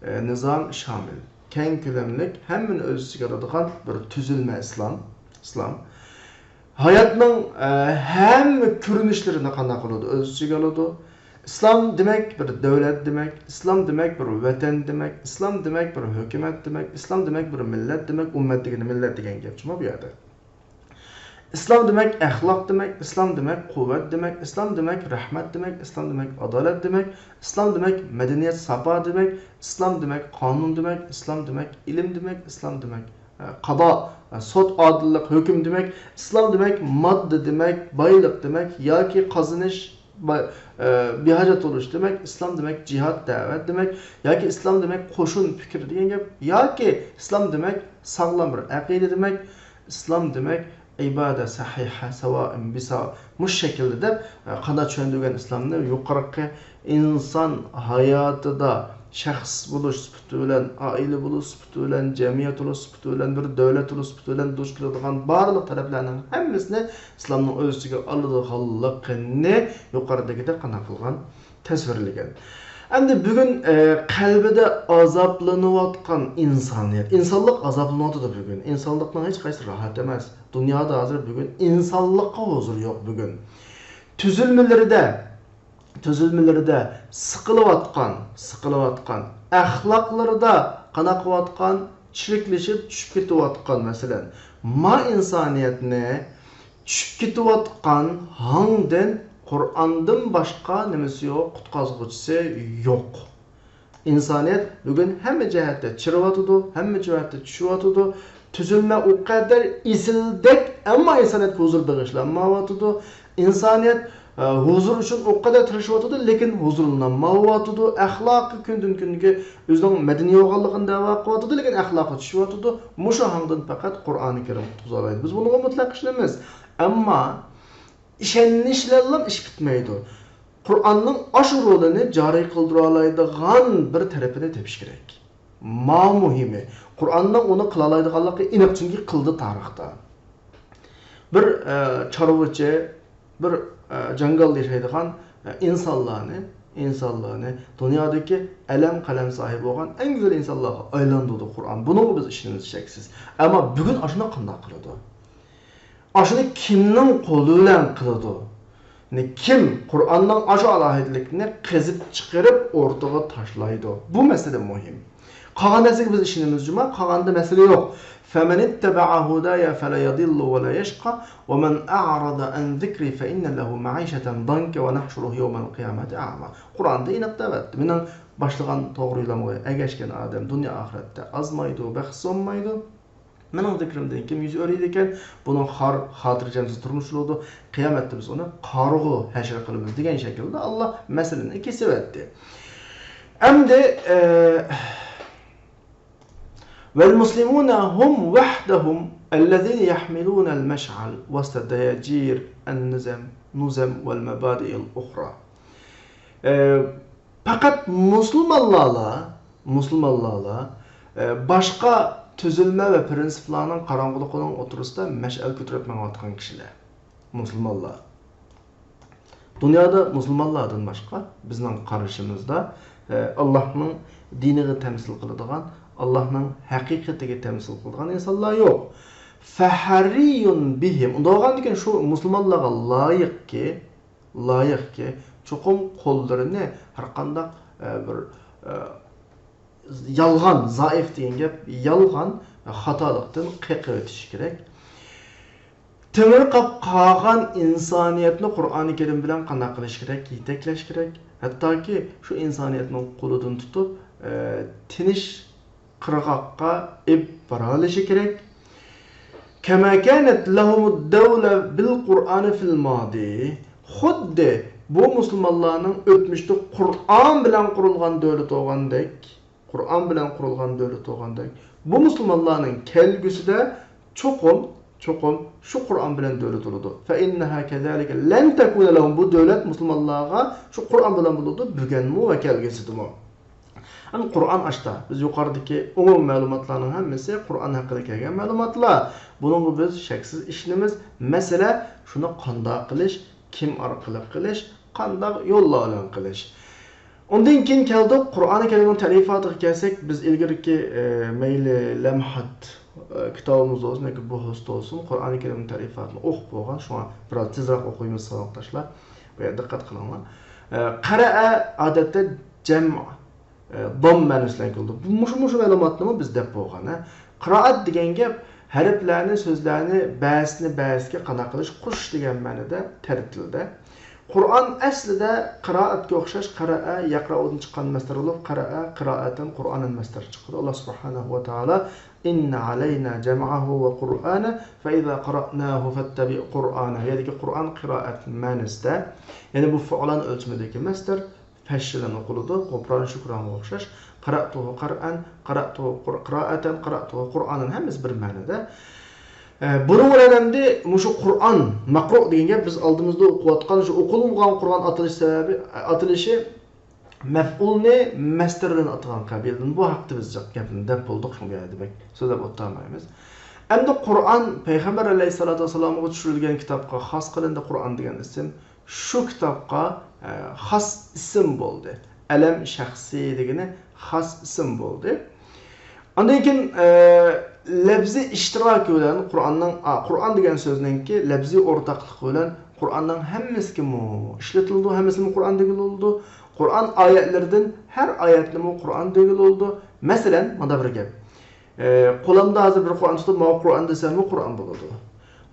ئە، نىزام شامىل، كەڭ كۆلەملىك، ھەممىنى ئۆز ئىچىگە ئالىدىغان بىر تۈزۈلمە ئىسلام. ئىسلام ھاياتنىڭ، ئە، ھەممە كۆرۈنۈشلىرىنى قانداق قىلىدۇ؟ ئۆز ئىچىگە ئالىدۇ. ئىسلام دېمەك بىر دۆلەت دېمەك، ئىسلام دېمەك بىر ۋەتەن دېمەك، ئىسلام دېمەك بىر ھۆكۈمەت دېمەك، ئىسلام دېمەك بىر مىللەت دېمەك، ئۈممەت دېگىنى مىللەت دېگەن گەپ جۇمۇ بۇ يەردە. ئىسلام دېمەك ئەخلاق دېمەك، ئىسلام دېمەك قۇۋۋەت دېمەك، ئىسلام دېمەك رەھمەت دېمەك، ئىسلام دېمەك ئادالەت دېمەك، ئىسلام دېمەك مەدەنىيەت ساپا دېمەك، ئىسلام دېمەك قانۇن دېمەك، ئىسلام دېمەك ئىلىم دېمەك، ئىسلام دېمەك، ئە، قازا، ئە، سوت ئادىللىق ھۆكۈم دېمەك، ئىسلام دېمەك ماددا دېمەك، بايلىق دېمەك ياكى قازىنىش، باي-، ئە، بىھاجەت بولۇش دېمەك، ئىسلام دېمەك جىھاد، دەۋەت دېمەك ياكى ئىسلام دېمەك قوشۇن، پىكىر دېگەن گەپ ياكى ئىسلام دېمەك ساغلام بىر ئەقىدە دېمەك، ئىسلام دېمەك ئىبادە سەھىھە ساۋائىم بىسا مۇشۇ شەكىلدە دەپ، قانداق چۈشەندۈرگەن ئىسلامنى يۇقىرىقى ئىنسان ھاياتىدا شەخس بولۇش سۈپىتى بىلەن، ئائىلە بولۇش سۈپىتى بىلەن، جەمئىيەت بولۇش سۈپىتى بىلەن، بىر دۆلەت بولۇش سۈپىتى بىلەن دۇچ كېلىدىغان بارلىق تەرەپلەرنىڭ ھەممىسىنى ئىسلامنىڭ ئۆز ئىچىگە ئالىدىغانلىقىنى يۇقىرىدىكىدەك قانداق قىلغان؟ تەسۋىرلىگەن. ئەمدى بۈگۈن، ئە، قەلبىدە ئازابلىنىۋاتقان ئىنسانىيەت، ئىنسانلىق ئازابلىنىۋاتىدۇ بۈگۈن. ئىنسانلىقنىڭ ھېچقايسى راھەت ئەمەس. دۇنيادا ھازىر بۈگۈن ئىنسانلىققا ھۇزۇر يوق بۈگۈن. تۈزۈلمىلىرىدە، تۈزۈلمىلىرىدە سىقىلىۋاتقان، سىقىلىۋاتقان، ئەخلاقلىرىدا قانداق قىلىۋاتقان، چىرىكلىشىپ چۈشۈپ كېتىۋاتقان، مەسىلەن، ما ئىنسانىيەتنى چۈشۈپ كېتىۋاتقان ھاڭدىن قۇرئاندىن باشقا نېمىسى يوق، قۇتقازغۇچىسى يوق. ئىنسانىيەت بۈگۈن ھەممە جەھەتتە چىرىۋاتىدۇ، ھەممە جەھەتتە چۈشۈۋاتىدۇ. تۈزۈلمە ئۇ قەدەر ئېسىلدەك، ئەمما ئىنسانىيەتكە ھۇزۇر بېغىشلانمايۋاتىدۇ. ئىنسانىيەت، ئە، ھۇزۇر ئۈچۈن ئۇ قەدەر تىرىشىۋاتىدۇ، لېكىن ھۇزۇرلىنالمايۋاتىدۇ. ئەخلاقى كۈندىن كۈنگە ئۆزىنىڭ مەدەنىي بولغانلىقىنى دەۋا قىلىۋاتىدۇ، لېكىن ئەخلاقى چۈشۈۋاتىدۇ. مۇشۇ ھاڭدىن پەقەت قۇرئانى كەرىم قۇتقۇزالايدۇ. بىز بۇنىڭغا مۇتلەق ئىشىنىمىز. ئەمما ئىشەنچ بىلەنلا ئىش پۈتمەيدۇ. قۇرئاننىڭ ئاشۇ رولىنى جارى قىلدۇرالايدىغان بىر تەرىپىنى تېپىش كېرەك. ما مۇھىمى، قۇرئاننىڭ ئۇنى قىلالايدىغانلىقى ئېنىق، چۈنكى قىلدى تارىختا. بىر، ئە، چارۋىچى، بىر، ئە، جاڭگالدا ياشايدىغان، ئە، ئىنسانلارنى، ئىنسانلارنى دۇنيادىكى ئەلەم قەلەم ساھىبى بولغان ئەڭ گۈزەل ئىنسانلارغا ئايلاندۇردى قۇرئان. بۇنىڭغا بىز ئىشىنىمىز شەكسىز. ئەمما بۈگۈن ئاشۇنى قانداق قىلىدۇ؟ ئاشۇنى كىمنىڭ قولى بىلەن قىلىدۇ؟ يەنى كىم قۇرئاننىڭ ئاشۇ ئالاھىدىلىكىنى قېزىپ چىقىرىپ ئورتىغا تاشلايدۇ؟ بۇ مەسىلە مۇھىم. قالغان نەرسىگە بىز ئىشىنىمىز جۇما، قالغاندا مەسىلە يوق. فَمَنِ اتَّبَعَ هُدَايَ فَلَا يَضِلُّ وَلَا يَشْقَى وَمَنْ أَعْرَضَ عَنْ ذِكْرِي فَإِنَّ لَهُ مَعِيشَةً ضَنْكًا وَنَحْشُرُهُ يَوْمَ الْقِيَامَةِ أَعْمَى. قۇرئاندا ئېنىق دەۋەتتى. مېنىڭ باشلىغان توغرا يولۇمغا ئەگەشكەن ئادەم دۇنيا ئاخىرەتتە ئازمايدۇ، بەختسىز بولمايدۇ. مېنىڭ زىكرىمدىن كىم يۈز ئۆرۈيدىكەن، بۇنىڭ خار، خاتىرجەمسىز تۇرمۇش بولىدۇ. قىيامەتتە بىز ئۇنى قارىغۇ ھەشر قىلىمىز دېگەن شەكىلدە ئاللا مەسىلىنى كېسىۋەتتى. ئەمدى، ئە، وَالْمُسْلِمُونَ هُمْ وَحْدَهُمْ الَّذِينَ يَحْمِلُونَ الْمَشْعَلَ وَسْطَ دَيَاجِيرِ النِّظَامِ، نُظَامِ وَالْمَبَادِئِ الْأُخْرَى. ئە، پەقەت مۇسۇلمانلارلا، مۇسۇلمانلارلا، ئە، باشقا تۈزۈلمە ۋە پىرىنسىپلارنىڭ قاراڭغۇلۇقىنىڭ ئوتتۇرىسىدا مەشئەل كۆتۈرۈپ مېڭىۋاتقان كىشىلەر. مۇسۇلمانلار. دۇنيادا مۇسۇلمانلاردىن باشقا بىزنىڭ قارىشىمىزدا، ئە، ئاللاھنىڭ دىنىغا تەمسىل قىلىدىغان، ئاللاھنىڭ ھەقىقىتىگە تەمسىل قىلىدىغان ئىنسانلار يوق. فەھەرىيۇن بىھىم. ئۇنداق بولغاندىكىن شۇ مۇسۇلمانلارغا لايىقكى، لايىقكى، چوقۇم قوللىرىنى ھەرقانداق، ئە، بىر، ئە، يالغان، زائىف دېگەن گەپ، يالغان، خاتالىقتىن قېقىۋېتىشى كېرەك. تېڭىرقاپ قالغان ئىنسانىيەتنى قۇرئانى كەرىم بىلەن قانداق قىلىش كېرەك؟ يېتەكلەش كېرەك. ھەتتاكى شۇ ئىنسانىيەتنىڭ قولىدىن تۇتۇپ، ئە، تىنچ قىرغاققا ئېلىپ بارالىشى كېرەك. كەما كانەت لەھۇمۇد دەۋلە بىل قۇرئانى فىل مادى. خۇددى بۇ مۇسۇلمانلارنىڭ ئۆتمۈشتە قۇرئان بىلەن قۇرۇلغان دۆلىتى بولغاندەك، قۇرئان بىلەن قۇرۇلغان دۆلەت بولغاندەك، بۇ مۇسۇلمانلارنىڭ كەلگۈسىدە چوقۇم، چوقۇم شۇ قۇرئان بىلەن دۆلەت بولىدۇ. فَإِنَّهَا كَذَلِكَ لَنْ تَكُونَ لَهُمْ. بۇ دۆلەت مۇسۇلمانلارغا شۇ قۇرئان بىلەن بولىدۇ، بۈگۈنمۇ ۋە كەلگۈسىدىمۇ. ئەمدى قۇرئان ئاشتا. بىز يۇقىرىدىكى ئومۇمىي مەلۇماتلارنىڭ ھەممىسى قۇرئان ھەققىدە كەلگەن مەلۇماتلار. بۇنىڭغا بىز شەكسىز ئىشىنىمىز. مەسىلە شۇنى قانداق قىلىش، كىم ئارقىلىق قىلىش، قانداق يوللار بىلەن قىلىش. ئۇندىن كېيىن كەلدۇق، قۇرئانى كەرىمنىڭ تەلىفاتىغا كەلسەك، بىز ئىلگىرىكى، ئە، مەيلى لەمھات، ئە، كىتابىمىزدا بولسۇن ياكى بۇھۇستا بولسۇن، قۇرئانى كەرىمنىڭ تەلىفاتىنى ئوقۇپ بولغان، شۇڭا بىراز تېزرەك ئوقۇيمىز، ساۋاقداشلار. بۇ يەردە دىققەت قىلىڭلار. ئە، قەرەئە ئادەتتە جەم، ئە، دام مەنىسى بىلەن كېلىدۇ. بۇ مۇشۇ، مۇشۇ مەلۇماتنىمۇ بىز دەپ بولغان، ھە. قىرائەت دېگەن گەپ ھەرپلەرنى، سۆزلەرنى بەزىسىنى بەزىسىگە قانداق قىلىش، قوشۇش دېگەن مەنىدە تەرىتىلدى. قۇرئان ئەسلىدە قىرائەتكە ئوخشاش قەرەئە، يەقرەئۇدىن چىققان مەسدەر بولۇپ، قەرەئە، قىرائەتەن، قۇرئانەن مەسدەر چىقىدۇ. ئاللا سۇبھانەھۇ ۋە تائالا، «ئىننە ئەلەينا جەمئەھۇ ۋە قۇرئانە، فەئىزا قەرەئناھۇ فەتتەبىئ قۇرئانە.» يەنىكى قۇرئان قىرائەت مەنىسىدە، يەنى بۇ فىئلان ئۆلچىمىدىكى مەسدەر، پەش بىلەن ئوقۇلىدۇ. غۇپران، شۇكرانغا ئوخشاش. قەرەئتۇھۇ قەرئەن، قەرەئتۇھۇ قۇر-، قىرائەتەن، قەرەئتۇھۇ قۇرئانەن، ھەممىسى بىر مەنىدە. ئە، بۇنىڭ بىلەن ئەمدى مۇشۇ قۇرئان، مەقرۇ دېگەن گەپ بىز ئالدىمىزدا ئوقۇۋاتقان، شۇ ئوقۇلغان قۇرئان ئاتىلىش سەۋەبى، ئاتىلىشى مەفئۇلنى مەسدەر بىلەن ئاتىغان قەبىلىدىن. بۇ ھەقتە بىز جىق گەپنى دەپ بولدۇق، شۇنىڭ يەردە بەك سۆزلەپ ئولتۇرمايمىز. ئەمدى قۇرئان پەيغەمبەر ئەلەيھىسسالاتۇ ۋەسسالامغا چۈشۈرۈلگەن كىتابقا خاس قىلىندى، قۇرئان دېگەن ئىسىم شۇ كىتابقا، ئە، خاس ئىسىم بولدى. ئەلەم شەخسى دېگىنى خاس ئىسىم بولدى. ئاندىن كېيىن، ئە، لەپزىي ئىشتىراكى بىلەن قۇرئاننىڭ، ئا، قۇرئان دېگەن سۆزنىڭكى لەپزىي ئورتاقلىقى بىلەن قۇرئاننىڭ ھەممىسىگىمۇ ئىشلىتىلىدۇ، ھەممىسىنىمۇ قۇرئان دېگىلى بولىدۇ. قۇرئان ئايەتلىرىدىن ھەر ئايەتنىمۇ قۇرئان دېگىلى بولىدۇ. مەسىلەن، مۇنداق بىر گەپ. ئە، قولۇمدا ھازىر بىر قۇرئان تۇتۇپ، ماۋۇ قۇرئان دېسەممۇ قۇرئان بولىدۇ.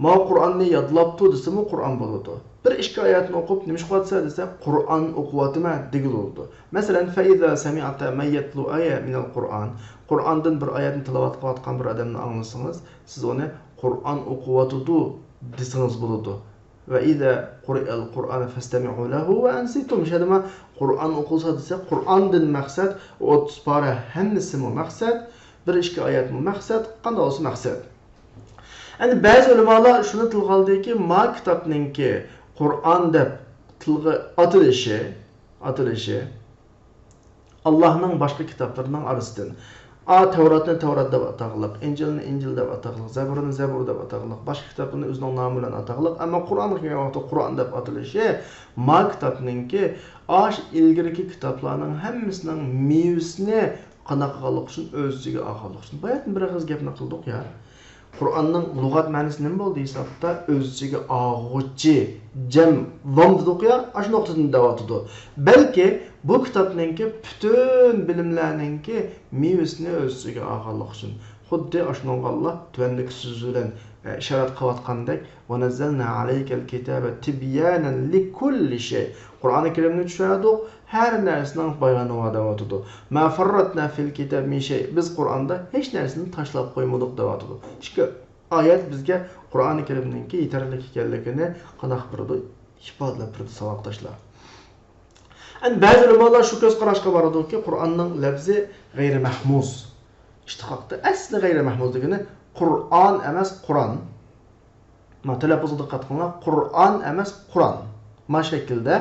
ماۋۇ قۇرئاننى يادلاپتۇ دېسىمۇ قۇرئان بولىدۇ. بىر ئىككى ئايەتنى ئوقۇپ، نېمە ئىش قىلىۋاتىسەن دېسە، قۇرئان ئوقۇۋاتىمەن دېگىلى بولىدۇ. مەسىلەن، فەئىزا سەمىئتە مەن يەتلۇ ئايە مىنەل قۇرئان. قۇرئاندىن بىر ئايەتنى تىلاۋەت قىلىۋاتقان بىر ئادەمنى ئاڭلىسىڭىز، سىز ئۇنى قۇرئان ئوقۇۋاتىدۇ دېسىڭىز بولىدۇ. ۋە ئىزا قۇرئەل قۇرئان فەستەمىئۇ لەھۇ ۋە ئەنسىتۇم. شەدىما قۇرئان ئوقۇلسا دېسە، قۇرئاندىن مەقسەت ئوتتۇز پارە ھەممىسىمۇ مەقسەت، بىر ئىككى ئايەتمۇ مەقسەت، قانداق بولسا مەقسەت. ئەمدى بەزى ئۆلىمالار شۇنى تىلغا ئالدىكى، ما كىتابنىڭكى قۇرئان دەپ تىلغا ئاتىلىشى، ئاتىلىشى، ئاللاھنىڭ باشقا كىتابلىرىنىڭ ئارىسىدىن، ئا، تەۋراتنى تەۋرات دەپ ئاتاغلىق، ئىنجىلنى ئىنجىل دەپ ئاتاغلىق، زەبۇرنى زەبۇر دەپ ئاتاغلىق، باشقا كىتابلارنى ئۆزىنىڭ نامى بىلەن ئاتاغلىق، ئەمما قۇرئانغا كەلگەن ۋاقىتتا قۇرئان دەپ ئاتىلىشى، ما كىتابنىڭكى ئاشۇ ئىلگىرىكى كىتابلارنىڭ ھەممىسىنىڭ مېۋىسىنى قانداق قىلغانلىقى ئۈچۈن، ئۆز ئىچىگە ئالغانلىقى ئۈچۈن. باياتىن بىر ئېغىز گەپنى قىلدۇق يا. قۇرئاننىڭ لۇغەت مەنىسى نېمە بولدى ھېسابتا؟ ئۆز ئىچىگە ئالغۇچى، جەم، لام دېدۇق يا، ئاشۇ نۇقتىدىن دەۋاتىدۇ. بەلكى بۇ كىتابنىڭكى پۈتۈن بىلىملەرنىڭكى مېۋىسىنى ئۆز ئىچىگە ئالغانلىقى ئۈچۈن. خۇددى ئاشۇنىڭغا ئاللا تۆۋەندىكى سۆزى بىلەن، ئە، ئىشارەت قىلىۋاتقاندەك، ونزلنا عليك الكتاب تبيانا لكل شيء. قۇرئانى كەرىمنى چۈشۈردۇق، ھەر نەرسىنىڭ بايانى بار دەۋاتىدۇ. ما فرطنا في الكتاب من شيء. بىز قۇرئاندا ھېچ نەرسىنى تاشلاپ قويمىدۇق دەۋاتىدۇ. ئىككى ئايەت بىزگە قۇرئانى كەرىمنىڭكى يېتەرلىك ئىكەنلىكىنى قانداق بېرىدۇ؟ ئىپادىلەپ بېرىدۇ، ساۋاقداشلار. ئەمدى بەزى ئۆلىمالار شۇ كۆز قاراشقا بارىدۇكى، قۇرئاننىڭ لەپزى غەيرىي مەھمۇز. ئىشتىقاقتا ئەسلى غەيرىي مەھمۇز دېگىنى قۇرئان ئەمەس، قۇران. مانا، تەلەپپۇزغا دىققەت قىلىڭلار. قۇرئان ئەمەس، قۇران. ما شەكىلدە.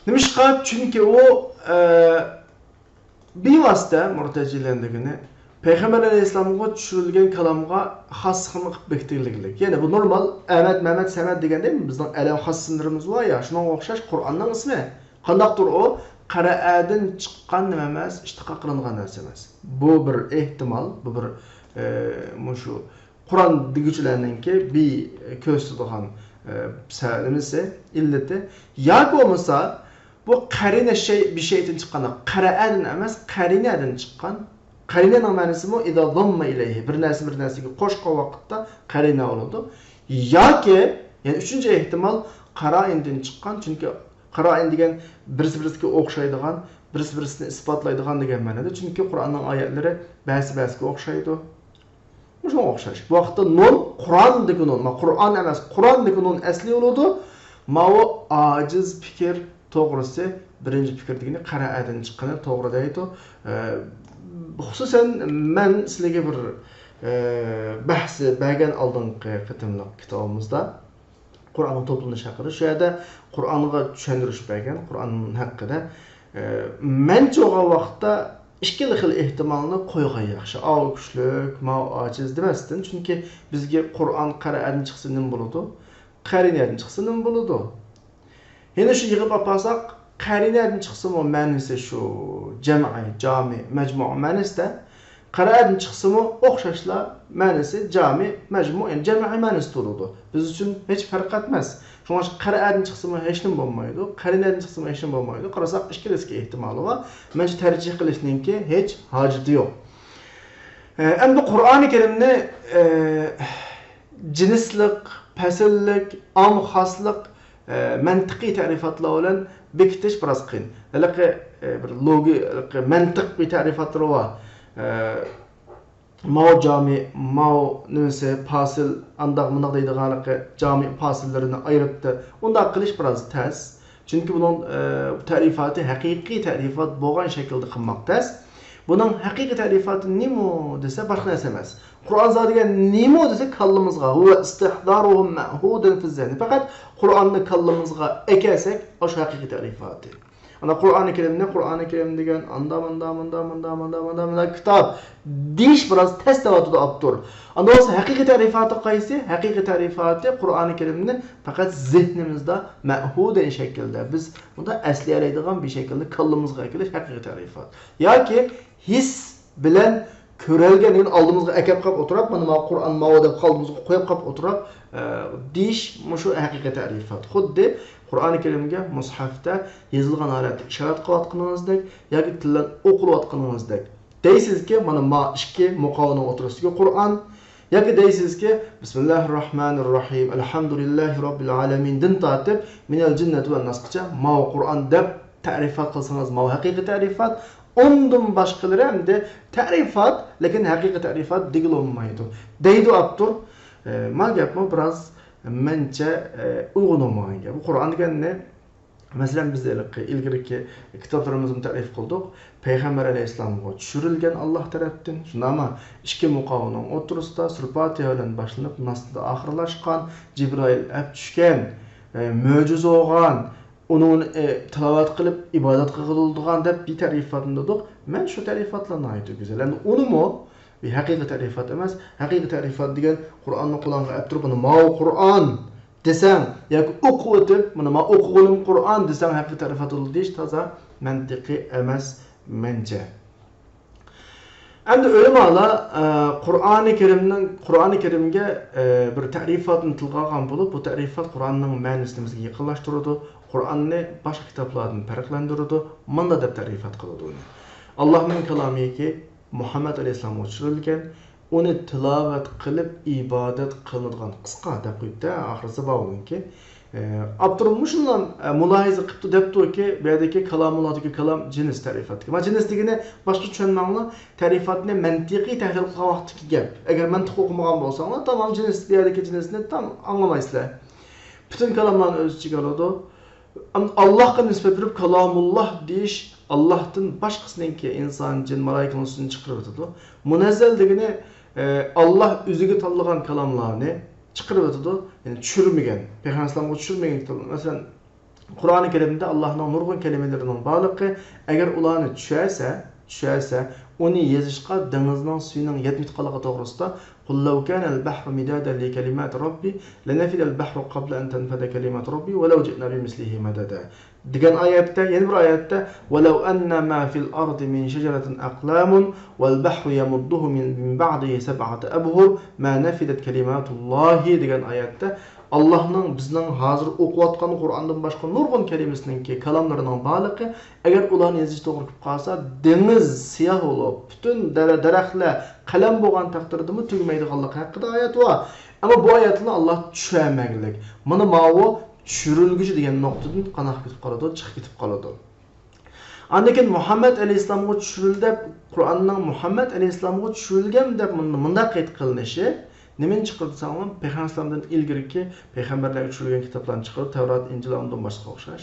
نېمىشقا؟ چۈنكى ئۇ، ئە، بىۋاسىتە مۇرتەجىلەن دېگىنى پەيغەمبەر ئەلەيھىسسالامغا چۈشۈرۈلگەن كالامغا خاسلىقنى قىلىپ بېكىتىلگەنلىك. يەنى بۇ نورمال ئەمەت، مەمەت، سەمەت دېگەندەك بىزنىڭ ئەلەم خاس ئىسىملىرىمىز بار يا، شۇنىڭغا ئوخشاش قۇرئاننىڭ ئىسمى. قانداقتۇر ئۇ قەرەئەدىن چىققان نېمە ئەمەس، ئىشتىقاق قىلىنغان نەرسە ئەمەس. بۇ بىر ئېھتىمال، بۇ بىر، ئە، مۇشۇ قۇرئان دېگۈچىلەرنىڭكى بىر كۆرسىتىدىغان، ئە، سە-، نېمىسى، ئىللىتى. ياكى بولمىسا، بۇ قەرىنە شەي-، بىر شەيدىن چىققان، قەرەئەدىن ئەمەس، قەرىنەدىن چىققان. قەرىنەنىڭ مەنىسىمۇ ئىزا زاممە ئىلەيھى، بىر نەرسە بىر نەرسىگە قوشقان ۋاقىتتا قەرىنە بولىدۇ. ياكى، يەنى ئۈچىنچى ئېھتىمال، قارائىندىن چىققان، چۈنكى قارائىن دېگەن بىرسى-بىرسىگە ئوخشايدىغان، بىرسى-بىرسىنى ئىسپاتلايدىغان دېگەن مەنىدە. چۈنكى قۇرئاننىڭ ئايەتلىرى بەزى-بەزىگە ئوخشايدۇ. مۇشۇنىڭغا ئوخشاش. بۇ ۋاقىتتا نۇن، قۇرئاندىكى نۇن، ما، قۇرئان ئەمەس، قۇراندىكى نۇن ئەسلى بولىدۇ. ماۋۇ ئاجىز پىكىر توغرىسى، بىرىنچى پىكىر دېگىنى قەرەئەدىن چىققىنى توغرا دەيدۇ. ئە، خۇسۇسەن، مەن سىلەرگە بىر، ئە، بەھس بەرگەن ئالدىنقى قېتىملىق كىتابىمىزدا. قۇرئاننىڭ توپلىنىشى ھەققىدە. شۇ يەردە قۇرئانغا چۈشەندۈرۈش بەرگەن، قۇرئان ھەققىدە. ئە، مەنچە بولغان ۋاقىتتا ئىككىلا خىل ئېھتىمالنى قويغان ياخشى. ئاۋۇ كۈچلۈك، ماۋۇ ئاجىز دېمەستىن. چۈنكى بىزگە قۇرئان قەرەئەدىن چىقسا نېمە بولىدۇ؟ قەرىنەدىن چىقسا نېمە بولىدۇ؟ يەنە شۇ يىغىپ ئاپارساق، قەرىنەدىن چىقسىمۇ مەنىسى شۇ جەمئىي، جامى، مەجمۇ مەنىسىدە، قەرەئەدىن چىقسىمۇ ئوخشاشلا مەنىسى جامى، مەجمۇ، يەنى جەمئىي مەنىسىدە تۇرىدۇ. بىز ئۈچۈن ھېچ پەرق ئەتمەس. شۇڭا قەرەئەدىن چىقسىمۇ ھېچنېمە بولمايدۇ، قەرىنەدىن چىقسىمۇ ھېچنېمە بولمايدۇ. قارىساق، ئىككىلىسىدىكى ئېھتىمالى بار. مەنچە تەرجىھ قىلىشنىڭكى ھېچ ھاجىتى يوق. ئە، ئەمدى قۇرئانى كەرىمنى، ئە، جىنسلىق، پەسىللىك، ئام خاسلىق، ئە، مەنتىقىي تەرىپاتلار بىلەن بېكىتىش بىراز قىيىن. ھېلىقى، ئە، بىر لوگىك، ھېلىقى مەنتىق بىر تەرىپاتلىرى بار. ئە، ماۋۇ جامى، ماۋۇ نېمىسى، پاسىل، ئانداق مۇنداق دەيدىغان ھېلىقى جامى پاسىللىرىنى ئايرىپتۇ. ئۇنداق قىلىش بىراز تەس. چۈنكى بۇنىڭ، ئە، تەرىپاتى ھەقىقىي تەرىپات بولغان شەكىلدە قىلماق تەس. بۇنىڭ ھەقىقىي تەرىپاتى نېمە دېسە، باشقا نەرسە ئەمەس. قۇرئان زادىگە نېمە دېسە، كاللىمىزغا، ھۇۋە ئىستىھزارۇھۇم مەھۇدەن فىززەھنى. پەقەت قۇرئاننى كاللىمىزغا ئەكەلسەك، ئاشۇ ھەقىقىي تەرىپاتى. ئانا قۇرئانى كەرىمنى، قۇرئانى كەرىم دېگەن ئاندا، مۇندا، مۇندا، مۇندا، مۇندا، مۇندا، مۇندا كىتاب دېيىش بىراز تەس دەۋاتىدۇ ئاپتور. ئاندا بولسا ھەقىقىي تەرىپاتى قايسى؟ ھەقىقىي تەرىپاتى قۇرئانى كەرىمنى پەقەت زېھنىمىزدا مەھۇدەن شەكىلدە، بىز بۇندا ئەسلىيەلەيدىغان بىر شەكىلدە كاللىمىزغا ئەكېلىش ھەقىقىي تەرىپات. ياكى ھېس بىلەن كۆرەلگەن، يەنى ئالدىمىزغا ئەكەپ قاپ ئولتۇراپ، مانا ماۋۇ قۇرئان ماۋۇ دەپ قالبىمىزغا قويۇپ قاپ ئولتۇراپ، ئە، دېيىش مۇشۇ ھەقىقىي تەرىپات. خۇددى قۇرئانى كەرىمگە مۇسھەفتە يېزىلغان ھالەتتە ئىشارەت قىلىۋاتقىنىڭىزدەك ياكى تىلدىن ئوقۇلۇۋاتقىنىڭىزدەك. دەيسىزكى، مانا ما ئىككى مۇقاۋىنىڭ ئوتتۇرىسىدىكى قۇرئان، ياكى دەيسىزكى، بىسمىللاھىر راھمانىر راھىم، ئەلھەمدۇلىللاھى راببىل ئالەمىندىن تارتىپ، مىنەل جىننەتى ۋەن ناسقىچە ماۋۇ قۇرئان دەپ تەرىپات قىلسىڭىز، ماۋۇ ھەقىقىي تەرىپات. ئۇندىن باشقىلىرى ئەمدى تەرىپات، لېكىن ھەقىقىي تەرىپات دېگىلى بولمايدۇ، دەيدۇ ئاپتور. ئە، ما گەپمۇ بىراز مەنچە، ئە، ئۇيغۇن بولمىغان گەپ. بۇ قۇرئان دېگەننى مەسىلەن، بىز ھېلىقى ئىلگىرىكى كىتابلىرىمىزدىمۇ تەرىپ قىلدۇق. پەيغەمبەر ئەلەيھىسسالامغا چۈشۈرۈلگەن ئاللاھ تەرەپتىن، شۇنداقمۇ؟ ئىككى مۇقاۋىنىڭ ئوتتۇرىسىدا سۈرە پاتىھە بىلەن باشلىنىپ، ناستا ئاخىرلاشقان، جىبرائىل ئەپ چۈشكەن، ئە، مۆجىزە بولغان، ئۇنى، ئۇنى، ئە، تىلاۋەت قىلىپ ئىبادەت قىلغىلى بولىدىغان دەپ بىر تەرىپاتنى دېدۇق. مەن شۇ تەرىپاتلار ناھايىتى گۈزەل. ئەمدى ئۇنىمۇ بىر ھەقىقىي تەرىپات ئەمەس. ھەقىقىي تەرىپات دېگەن قۇرئاننى قولۇڭغا ئەپ تۇرۇپ، بۇنى ماۋۇ قۇرئان دېسەڭ ياكى ئوقۇۋېتىپ، مانا مانا ئوقۇغىنىم قۇرئان دېسەڭ ھەقىقىي تەرىپات بولىدۇ دېيىش تازا مەنتىقىي ئەمەس مەنچە. ئەمدى ئۆلىمالار، ئە، قۇرئانى كەرىمنىڭ، قۇرئانى كەرىمگە، ئە، بىر تەرىپاتنى تىلغا ئالغان بولۇپ، بۇ تەرىپات قۇرئاننىڭ مەنىسىنى بىزگە يېقىنلاشتۇرىدۇ، قۇرئاننى باشقا كىتابلاردىن پەرقلەندۈرىدۇ، مانا دەپ تەرىپات قىلىدۇ ئۇنى. ئاللاھنىڭ كالامىكى مۇھەممەد ئەلەيھىسسالامغا چۈشۈرۈلگەن، ئۇنى تىلاۋەت قىلىپ ئىبادەت قىلىنىدىغان، قىسقا دەپ قويۇپتۇ، ئاخىرسى بار ئۇنىڭكى. ئاپتور مۇشۇنداق مۇلاھىزە قىپتۇ، دەپتۇكى، بۇ يەردىكى كالامۇللاھتىكى كالام جىنس تەرىپاتتىكى. مانا جىنس دېگىنى باشقا چۈشەنمەڭلار، تەرىپاتنى مەنتىقىي تەھلىل قىلغان ۋاقىتتىكى گەپ. ئەگەر مەنتىق ئوقۇمىغان بولساڭلار، تامام جىنس، بۇ يەردىكى جىنسنى تام ئاڭلىمايسىلەر. پۈتۈن كالاملارنى ئۆز ئىچىگە ئالىدۇ. ئاللاھقا نىسبەت بېرىپ كالامۇللاھ دېيىش، ئاللاھتىن باشقىسىنىڭكى، ئىنسان، جىن، مالائىكىنىڭ سۆزىنى چىقىرىۋېتىدۇ. مۇنەززەل دېگىنى، ئە، ئاللاھ ئۆزىگە تاللىغان كالاملارنى چىقىرىۋېتىدۇ. يەنى چۈشۈرمىگەن، پەيغەمبەر ئەلەيھىسسالامغا چۈشۈرمىگەن كىتابلار. مەسىلەن، قۇرئانى كەرىمدە ئاللاھنىڭ نۇرغۇن كەلىمىلىرىنىڭ بارلىقى، ئەگەر ئۇلارنى چۈشەرسە، چۈشەرسە، ئۇنى يېزىشقا دېڭىزنىڭ سۈيىنىڭ يەتمەيدىغانلىقى توغرىسىدا، قۇل لەۋ كانەل بەھرۇ مىدادەن لىكەلىماتى رەببى لەنەفىدەل بەھرۇ قەبلە ئەن تەنفەدە كەلىماتۇ رەببى ۋەلەۋ جىئنا بىمىسلىھى مەدەدە. دېگەن ئايەتتە، يەنە بىر ئايەتتە، ولو أن ما في الأرض من شجرة أقلام والبحر يمده من بعده سبعة أبحر ما نفدت كلمات الله دېگەن ئايەتتە، ئاللاھنىڭ بىزنىڭ ھازىر ئوقۇۋاتقان قۇرئاندىن باشقا نۇرغۇن كەلىمىسىنىڭكى، كالاملىرىنىڭ بارلىقى، ئەگەر ئۇلارنى يېزىش توغرا كېلىپ قالسا، دېڭىز سىياھ بولۇپ، پۈتۈن دەرە-، دەرەخلەر قەلەم بولغان تەقدىردىمۇ تۈگىمەيدىغانلىقى ھەققىدە ئايەت بار. ئەمما بۇ ئايەتلەرنى ئاللاھ چۈشۈرمەكلىك. مانا ماۋۇ چۈشۈرۈلگۈچى دېگەن نۇقتىدىن قاناق كېتىپ قالىدۇ، چىقىپ كېتىپ قالىدۇ. ئاندىن كېيىن مۇھەممەد ئەلەيھىسسالامغا چۈشۈرۈلدى دەپ، قۇرئاننىڭ مۇھەممەد ئەلەيھىسسالامغا چۈشۈرۈلگەن دەپ مۇن-، مۇنداق قەيت قىلىنىشى نېمىنى چىقىرىدۇ دېسەڭلار، پەيغەمبەر ئەلەيھىسسالامدىن ئىلگىرىكى پەيغەمبەرلەرگە چۈشۈرۈلگەن كىتابلارنى چىقىرىدۇ، تەۋرات، ئىنجىل، ئۇندىن باشقىغا ئوخشاش.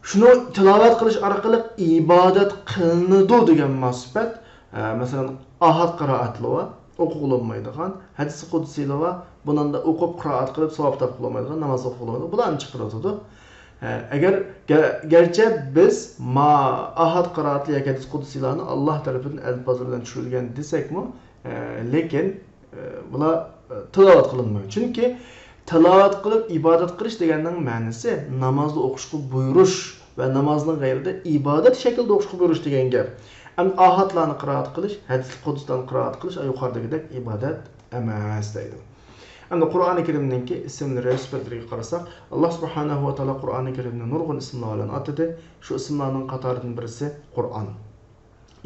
شۇنى تىلاۋەت قىلىش ئارقىلىق ئىبادەت قىلىنىدۇ دېگەن مۇناسىۋەت، ئە، مەسىلەن، ئاھاد قىرائەتلىرى بار، ئوقۇغىلى بولمايدىغان، ھەدىس قۇدسىيلىرى بار، بۇنىڭدا ئوقۇپ قىرائەت قىلىپ ساۋاب تاپقىلى بولمايدىغان، ناماز ئوقۇغىلى بولمايدىغان، بۇلارنى چىقىرىۋاتىدۇ. ئە، ئەگەر گە-، گەرچە بىز ما ئاھاد قىرائەتلىرى ياكى ھەدىس قۇدسىيلارنى ئاللاھ تەرىپىدىن ئەلپازلىرى بىلەن چۈشۈرۈلگەن دېسەكمۇ، ئە، لېكىن، ئە، بۇلار، ئە، تىلاۋەت قىلىنمايدۇ. چۈنكى تىلاۋەت قىلىپ ئىبادەت قىلىش دېگەننىڭ مەنىسى نامازنى ئوقۇشقا بۇيرۇش ۋە نامازنىڭ غەيرىدە ئىبادەت شەكلىدە ئوقۇشقا بۇيرۇش دېگەن گەپ. ئەمدى ئاھادلارنى قىرائەت قىلىش، ھەدىس قۇدسىلارنى قىرائەت قىلىش يۇقىرىدىكىدەك ئىبادەت ئەمەس دەيدۇ. ئەمدى قۇرئانى كەرىمنىڭكى ئىسىملىرى سۈپەتلىرىگە قارىساق، ئاللاھ سۇبھانەھۇ ۋە تائالا قۇرئانى كەرىمدە نۇرغۇن ئىسىملار بىلەن ئاتىدى. شۇ ئىسىملارنىڭ قاتارىدىن بىرسى قۇرئان.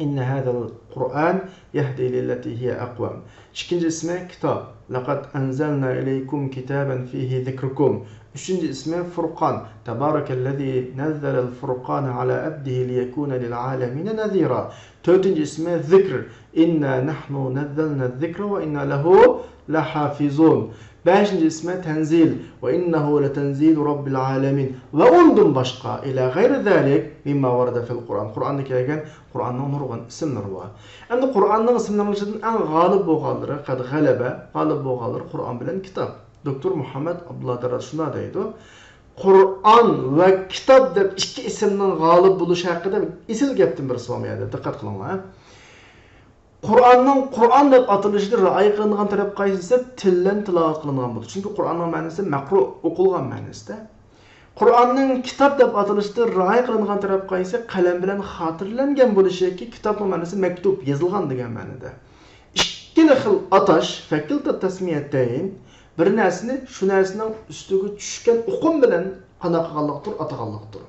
إن هذا القرآن يهدي للتي هي أقوم. ئىككىنچى ئىسمى كىتاب. لقد أنزلنا إليكم كتابا فيه ذكركم. ئۈچىنچى ئىسمى فۇرقان. تبارك الذي نزل الفرقان على عبده ليكون للعالمين نذيرا. تۆتىنچى ئىسمى ذىكر. إنا نحن نزلنا الذكر وإنا له لحافظون. بەشىنچى ئىسمى تەنزىل. وإنه لتنزيل رب العالمين. ۋە ئۇندىن باشقا، إلى غير ذلك مما ورد في القرآن. قۇرئاندا كەلگەن قۇرئاننىڭ نۇرغۇن ئىسىملىرى بار. ئەمدى قۇرئاننىڭ ئىسىملىرىنىڭ ئىچىدىن ئەڭ غالىب بولغانلىرى، قەد غەلەبە، غالىب بولغانلىرى قۇرئان بىلەن كىتاب. دوكتور مۇھەممەد ئابدۇللا دەررەس شۇنداق دەيدۇ، قۇرئان ۋە كىتاب دەپ ئىككى ئىسىمنىڭ غالىب بولۇشى ھەققىدە ئېسىل گەپتىن بىرسى بار بۇ يەردە، دىققەت قىلىڭلار. قۇرئاننىڭ قۇرئان دەپ ئاتىلىشىدا رىئايە قىلىنغان تەرەپ قايسى دېسە، تىل بىلەن تىلاۋەت قىلىنغان بولىدۇ. چۈنكى قۇرئاننىڭ مەنىسى مەقرۇ، ئوقۇلغان مەنىسىدە. قۇرئاننىڭ كىتاب دەپ ئاتىلىشىدا رىئايە قىلىنغان تەرەپ قايسى؟ قەلەم بىلەن خاتىرىلەنگەن بولۇشى ياكى كىتابنىڭ مەنىسى مەكتۇب، يېزىلغان دېگەن مەنىدە. ئىككىلا خىل ئاتاش، فەكىلتە تەسمىيەتەين، بىر نەرسىنى شۇ نەرسىنىڭ ئۈستىگە چۈشكەن ئۇقۇم بىلەن قانداق قىلغانلىقتۇر، ئاتىغانلىقتۇر.